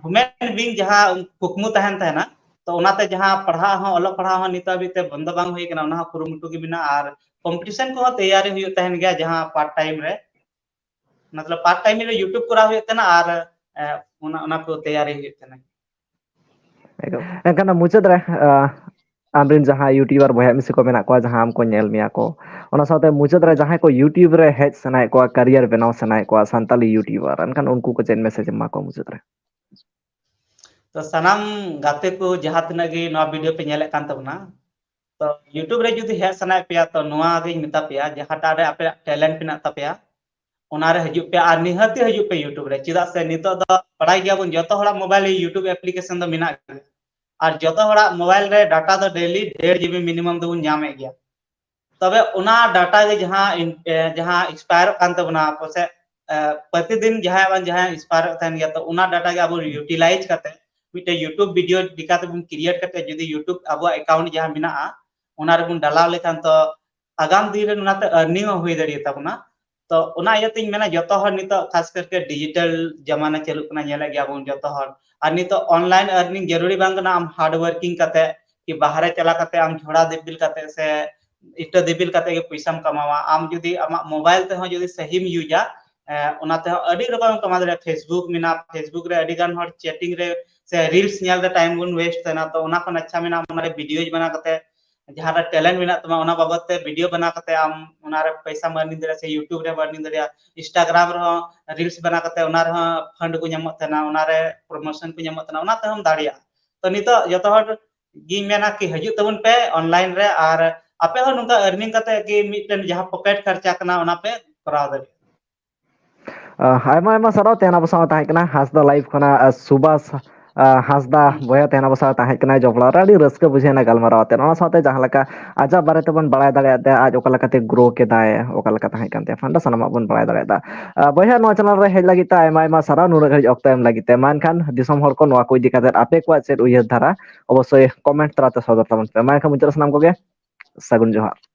ᱦᱤᱭᱩᱢᱮᱱ ᱵᱤᱝ ᱡᱟᱦᱟᱸ ᱠᱩᱠᱢᱩ ᱛᱟᱦᱮᱱ ᱛᱟᱦᱮᱱᱟ᱾ ᱛᱚ ᱚᱱᱟᱛᱮ ᱡᱟᱦᱟᱸ ᱯᱟᱲᱦᱟᱜ ᱦᱚᱸ, ᱚᱞᱚᱜ ᱯᱟᱲᱦᱟᱜ ᱦᱚᱸ ᱱᱤᱛᱚᱜ ᱦᱟᱹᱵᱤᱡ ᱛᱮ ᱵᱚᱱᱫᱚ ᱵᱟᱝ ᱦᱩᱭ ᱠᱟᱱᱟ, ᱚᱱᱟ ᱦᱚᱸ ᱠᱩᱨᱩᱢᱩᱴᱩ ᱜᱮ ᱢᱮᱱᱟᱜᱼᱟ᱾ ᱟᱨ ᱠᱚᱢᱯᱤᱴᱤᱥᱚᱱ ᱠᱚᱦᱚᱸ ᱛᱮᱭᱟᱨᱤ ᱦᱩᱭᱩᱜ ᱛᱟᱦᱮᱱ ᱜᱮᱭᱟ, ᱡᱟᱦᱟᱸ ᱯᱟᱨᱴ ᱴᱟᱭᱤᱢ ᱨᱮ, ᱢᱚᱛᱞᱚᱵ ᱯᱟᱨᱴ ᱴᱟᱭᱤᱢ ᱨᱮ ᱭᱩᱴᱩᱵᱽ ᱠᱚᱨᱟᱣ ᱦᱩᱭᱩᱜ ᱛᱟᱦᱮᱱᱟ ᱟᱨ ᱚᱱᱟ, ᱚᱱᱟ ᱠᱚ ᱛᱮᱭᱟᱨᱤ ᱦᱩᱭᱩᱜ ᱛᱟᱦᱮᱱᱟ᱾ ᱮᱱᱠᱷᱟᱱ ᱢᱩᱪᱟᱹᱫ ᱨᱮ ᱟᱢᱨᱮᱱ ᱡᱟᱦᱟᱸ ᱭᱩᱴᱩᱵᱟᱨ ᱵᱚᱭᱦᱟ ᱢᱤᱥᱤ ᱠᱚ ᱢᱮᱱᱟᱜ ᱠᱚᱣᱟ, ᱡᱟᱦᱟᱸ ᱟᱢ ᱠᱚ ᱧᱮᱞ ᱢᱮᱭᱟ ᱠᱚ, ᱚᱱᱟ ᱥᱟᱶᱛᱮ ᱢᱩᱪᱟᱹᱫ ᱨᱮ ᱡᱟᱦᱟᱸᱭ ᱠᱚ ᱭᱩᱴᱩᱵᱽ ᱨᱮ ᱦᱮᱡ ᱥᱟᱱᱟᱭᱮᱫ ᱠᱚᱣᱟ, ᱠᱮᱨᱤᱭᱟᱨ ᱵᱮᱱᱟᱣ ᱥᱟᱱᱟᱭᱮᱫ ᱠᱚᱣᱟ ᱥᱟᱱᱛᱟᱞᱤ ᱭᱩᱴᱩᱵᱟᱨ, ᱮᱱᱠᱷᱟᱱ ᱩᱱᱠᱩ ᱠᱚ ᱪᱮᱫ ᱢᱮᱥᱮᱡᱽ ᱮᱢᱟ ᱠᱚᱣᱟ ᱢᱩᱪᱟᱹᱫ ᱨᱮ? ᱛᱚ ᱥᱟᱱᱟᱢ ᱜᱟᱛᱮ ᱠᱚ ᱡᱟᱦᱟᱸ ᱛᱤᱱᱟᱹᱜ ᱜᱮ ᱱᱚᱣᱟ ᱵᱷᱤᱰᱤᱭᱳ ᱯᱮ ᱧᱮᱞᱮᱫ ᱠᱟᱱ ᱛᱟᱵᱚᱱᱟ, ᱛᱚ ᱭᱩᱴᱩᱵᱽ ᱨᱮ ᱡᱩᱫᱤ ᱦᱮᱡ ᱥᱟᱱᱟᱭᱮᱫ ᱯᱮᱭᱟ, ᱛᱚ ᱱᱚᱣᱟ ᱜᱤᱧ ᱢᱮᱛᱟ ᱯᱮᱭᱟ, ᱡᱟᱦᱟᱸᱴᱟᱜ ᱨᱮ ᱟᱯᱮᱭᱟᱜ ᱴᱮᱞᱮᱱᱴ ᱢᱮᱱᱟᱜ ᱛᱟᱯᱮᱭᱟ, ᱚᱱᱟ ᱨᱮ ᱦᱤᱡᱩᱜ ᱯᱮ ᱟᱨ ᱱᱤᱦᱟᱹᱛ ᱦᱤᱡᱩᱜ ᱯᱮ ᱭᱩᱴᱩᱵᱽ ᱨᱮ᱾ ᱪᱮᱫᱟᱜ ᱥᱮ ᱱᱤᱛᱚᱜ ᱫᱚ ᱵᱟᱲᱟᱭ ᱜᱮᱭᱟᱵᱚᱱ, ᱡᱚᱛᱚ ᱦᱚᱲᱟᱜ ᱢᱳᱵᱟᱭᱤᱞ ᱨᱮ ᱭᱩᱴᱩᱵᱽ ᱮᱯᱞᱤᱠᱮᱥᱚᱱ ᱫᱚ ᱢᱮᱱᱟᱜ ᱜᱮᱭᱟ᱾ ᱟᱨ ᱡᱚᱛᱚ ᱦᱚᱲᱟᱜ ᱢᱳᱵᱟᱭᱤᱞ ᱨᱮ ᱰᱟᱴᱟ ᱫᱚ ᱰᱮᱞᱤ ᱰᱮᱲ ᱡᱤᱵᱤ ᱢᱤᱱᱤᱢᱟᱢ ᱫᱚᱵᱚᱱ ᱧᱟᱢᱮᱫ ᱜᱮᱭᱟ᱾ ᱛᱚᱵᱮ ᱚᱱᱟ ᱰᱟᱴᱟ ᱜᱮ ᱡᱟᱦᱟᱸ, ᱡᱟᱦᱟᱸ ᱮᱠᱥᱯᱟᱭᱟᱨᱚᱜ ᱠᱟᱱ ᱛᱟᱵᱚᱱᱟ, ᱯᱟᱥᱮᱡ ᱯᱨᱚᱛᱤᱫᱤᱱ ᱡᱟᱦᱟᱸᱭᱟᱜ ᱵᱟᱝ ᱡᱟᱦᱟᱸᱭᱟᱜ ᱮᱠᱥᱯᱟᱭᱟᱨᱚᱜ ᱛᱟᱦᱮᱱ ᱜᱮᱭᱟ, ᱛᱚ ᱚᱱᱟ ᱰᱟᱴᱟ ᱜᱮ ᱟᱵᱚ ᱭᱩᱴᱤᱞᱟᱭᱤᱡᱽ ᱠᱟᱛᱮ ᱢᱤᱫᱴᱮᱱ ᱭᱩᱴᱩᱵᱽ ᱵᱷᱤᱰᱤᱭᱳ ᱞᱮᱠᱟᱛᱮᱵᱚᱱ ᱠᱨᱤᱭᱮᱴ ᱠᱟᱛᱮ, ᱡᱩᱫᱤ ᱭᱩᱴᱩᱵᱽ ᱟᱵᱚᱣᱟᱜ ᱮᱠᱟᱣᱩᱱᱴ ᱡᱟᱦᱟᱸ ᱢᱮᱱᱟᱜᱼᱟ, ᱚᱱᱟ ᱨᱮᱵᱚᱱ ᱰᱟᱞᱟᱣ ᱞᱮᱠᱷᱟᱱ, ᱛᱚ ᱟᱜᱟᱢ ᱫᱤᱱ ᱨᱮ ᱚᱱᱟᱛᱮ ᱟᱨᱱᱤᱝ ᱦᱚᱸ ᱦᱩᱭ ᱫᱟᱲᱮᱭᱟᱛᱟ ᱵᱚᱱᱟ᱾ ᱛᱚ ᱚᱱᱟ ᱤᱭᱟᱹᱛᱮᱧ ᱢᱮᱱᱟ, ᱡᱚᱛᱚ ᱦᱚᱲ ᱱᱤᱛᱚᱜ ᱠᱷᱟᱥ ᱠᱟᱨᱠᱮ ᱰᱤᱡᱤᱴᱟᱞ ᱡᱟᱢᱟᱱᱟ ᱪᱟᱹᱞᱩᱜ ᱠᱟᱱᱟ, ᱧᱮᱞᱮᱫ ᱜᱮᱭᱟ ᱵᱚᱱ ᱡᱚᱛᱚ ᱦᱚᱲ᱾ ᱟᱨ ᱱᱤᱛᱚᱜ ᱚᱱᱞᱟᱭᱤᱱ ᱟᱨᱱᱤᱝ ᱡᱟᱹᱨᱩᱨᱤ ᱵᱟᱝ ᱠᱟᱱᱟ ᱟᱢ ᱦᱟᱨᱰ ᱣᱟᱨᱠᱤᱝ ᱠᱟᱛᱮ ᱠᱤ ᱵᱟᱦᱨᱮ ᱪᱟᱞᱟᱣ ᱠᱟᱛᱮ ᱟᱢ ᱡᱷᱚᱲᱟ ᱫᱤᱯᱤᱞ ᱠᱟᱛᱮ ᱥᱮ ᱤᱴᱟᱹ ᱫᱤᱯᱤᱞ ᱠᱟᱛᱮ ᱜᱮ ᱯᱚᱭᱥᱟᱢ ᱠᱟᱢᱟᱣᱟ᱾ ᱟᱢ ᱡᱩᱫᱤ ᱟᱢᱟᱜ ᱢᱳᱵᱟᱭᱤᱞ ᱛᱮᱦᱚᱸ ᱡᱩᱫᱤ ᱥᱟᱹᱦᱤᱢ ᱤᱭᱩᱡᱟ, ᱚᱱᱟ ᱛᱮᱦᱚᱸ ᱟᱹᱰᱤ ᱨᱚᱠᱚᱢ ᱠᱟᱢᱟᱣ ᱫᱟᱲᱮᱭᱟᱜᱼᱟ᱾ ᱯᱷᱮᱥᱵᱩᱠ ᱢᱮᱱᱟᱜᱼᱟ, ᱯᱷᱮᱥᱵᱩᱠ ᱨᱮ ᱟᱹᱰᱤ ᱜᱟᱱ ᱦᱚᱲ ᱪᱮᱴᱤᱝ ᱨᱮ ᱥᱮ ᱨᱤᱞᱥ ᱧᱮᱞ ᱨᱮ ᱴᱟᱭᱤᱢ ᱵᱚᱱ ᱣᱮᱥᱴ ᱛᱟᱦᱮᱱᱟ᱾ ᱛᱚ ᱚᱱᱟ ᱠᱷᱚᱱ ᱟᱪᱪᱷᱟ ᱢᱮᱱᱟᱜᱼᱟ, ᱚᱱᱟᱨᱮ ᱵᱷᱤᱰᱤᱭᱳ ᱵᱮᱱᱟᱣ ᱠᱟᱛᱮ ᱡᱟᱦᱟᱸᱨᱮ ᱴᱮᱞᱮᱱᱴ ᱢᱮᱱᱟᱜ ᱛᱟᱢᱟ, ᱚᱱᱟ ᱵᱟᱵᱚᱫ ᱛᱮ ᱵᱷᱤᱰᱤᱭᱳ ᱵᱮᱱᱟᱣ ᱠᱟᱛᱮ ᱟᱢ ᱚᱱᱟᱨᱮ ᱯᱚᱭᱥᱟᱢ ᱟᱨᱱᱤᱝ ᱫᱟᱲᱮᱭᱟᱜᱼᱟ, ᱥᱮ ᱭᱩᱴᱩᱵᱽ ᱨᱮᱢ ᱟᱨᱱᱤᱝ ᱫᱟᱲᱮᱭᱟᱜᱼᱟ, ᱤᱱᱥᱴᱟᱜᱨᱟᱢ ᱨᱮᱦᱚᱸ ᱨᱤᱞᱥ ᱵᱮᱱᱟᱣ ᱠᱟᱛᱮ ᱚᱱᱟ ᱨᱮᱦᱚᱸ ᱯᱷᱟᱱᱰ ᱠᱚ ᱧᱟᱢᱚᱜ ᱛᱟᱦᱮᱱᱟ, ᱚᱱᱟᱨᱮ ᱯᱨᱚᱢᱳᱥᱚᱱ ᱠᱚ ᱧᱟᱢᱚᱜ ᱛᱟᱦᱮᱱᱟ, ᱚᱱᱟ ᱛᱮᱦᱚᱸᱢ ᱫᱟᱲᱮᱭᱟᱜᱼᱟ᱾ ᱛᱚ ᱱᱤᱛᱚᱜ ᱡᱚᱛᱚ ᱦᱚᱲ ᱜᱤᱧ ᱢᱮᱱᱟ ᱠᱤ ᱦᱤᱡᱩᱜ ᱛᱟᱵᱚᱱ ᱯᱮ ᱚᱱᱞᱟᱭᱤᱱ ᱨᱮ, ᱟᱨ ᱟᱯᱮ ᱦᱚᱸ ᱱᱚᱝᱠᱟ ᱟᱨᱱᱤᱝ ᱠᱟᱛᱮ ᱜᱮ ᱢᱤᱫᱴᱮᱱ ᱡᱟᱦᱟᱸ ᱯᱚᱠᱮᱴ ᱠᱷᱚᱨᱪᱟ ᱠᱟᱱᱟ, ᱚᱱᱟ ᱯᱮ ᱠᱚᱨᱟᱣ ᱫᱟᱲᱮᱭᱟᱜᱼᱟ᱾ ᱟᱭᱢᱟ ᱟᱭᱢᱟ ᱥᱟᱨᱦᱟᱣ᱾ ᱛᱮᱦᱮᱧ ᱟᱵᱚ ᱥᱟᱶ ᱛᱟᱦᱮᱸ ᱠᱟᱱᱟ ᱦᱟᱸᱥᱫᱟ ᱞᱟᱭᱤᱵᱷ ᱠᱷᱚᱱᱟᱜ ᱥᱩᱵᱷᱟᱥ ᱦᱟᱸᱥᱫᱟ ᱵᱚᱭᱦᱟ᱾ ᱛᱮᱦᱮᱧ ᱟᱵᱚ ᱥᱟᱶ ᱛᱟᱦᱮᱸ ᱠᱟᱱᱟᱭ ᱡᱚᱯᱲᱟᱣ ᱨᱮ᱾ ᱟᱹᱰᱤ ᱨᱟᱹᱥᱠᱟᱹ ᱵᱩᱡᱷᱟᱹᱣ ᱮᱱᱟ ᱜᱟᱞᱢᱟᱨᱟᱣ ᱟᱛᱮ᱾ ᱚᱱᱟ ᱥᱟᱶᱛᱮ ᱡᱟᱦᱟᱸ ᱞᱮᱠᱟ ᱟᱡᱟᱜ ᱵᱟᱨᱮ ᱛᱮᱵᱚᱱ ᱵᱟᱲᱟᱭ ᱫᱟᱲᱮᱭᱟᱜ ᱛᱮ, ᱟᱡ ᱚᱠᱟ ᱞᱮᱠᱟᱛᱮ ᱜᱨᱳ ᱠᱮᱫᱟᱭ, ᱚᱠᱟ ᱞᱮᱠᱟ ᱛᱟᱦᱮᱸ ᱠᱟᱱ ᱛᱟᱭᱟ ᱯᱷᱟᱱᱰᱟ, ᱥᱟᱱᱟᱢᱟᱜ ᱵᱚᱱ ᱵᱟᱲᱟᱭ ᱫᱟᱲᱮᱭᱟᱜᱼᱟ᱾ ᱵᱚᱭᱦᱟ, ᱱᱚᱣᱟ ᱪᱮᱱᱮᱞ ᱨᱮ ᱦᱮᱡ ᱞᱟᱹᱜᱤᱫ ᱛᱮ ᱟᱭᱢᱟ ᱟᱭᱢᱟ ᱥᱟᱨᱦᱟᱣ, ᱱᱩᱱᱟᱹᱜ ᱜᱷᱟᱹᱲᱤᱡ ᱚᱠᱛᱚ ᱮᱢ ᱞᱟᱹᱜᱤᱫ ᱛᱮ᱾ ᱢᱟ ᱮᱱᱠᱷᱟᱱ ᱫᱤᱥᱚᱢ ᱦᱚᱲ ᱠᱚ, ᱱᱚᱣᱟ ᱠᱚ ᱤᱫᱤ ᱠᱟᱛᱮ ᱟᱯᱮ ᱠᱚᱣᱟᱜ ᱪᱮᱫ ᱩᱭᱦᱟᱹᱨ ᱫᱷᱟᱨᱟ, ᱚᱵᱚᱥᱥᱳᱭ ᱠᱚᱢᱮᱱᱴ ᱛᱟᱞᱟᱛᱮ ᱥᱚᱫᱚᱨ ᱛᱟᱵᱚᱱ ᱯᱮ᱾ ᱢᱟ ᱮᱱᱠᱷᱟᱱ ᱢᱩᱪᱟᱹᱫ ᱨᱮ ᱥᱟᱱᱟᱢ ᱠᱚᱜᱮ ᱥᱟᱹᱜᱩᱱ ᱡᱚᱦᱟᱨ᱾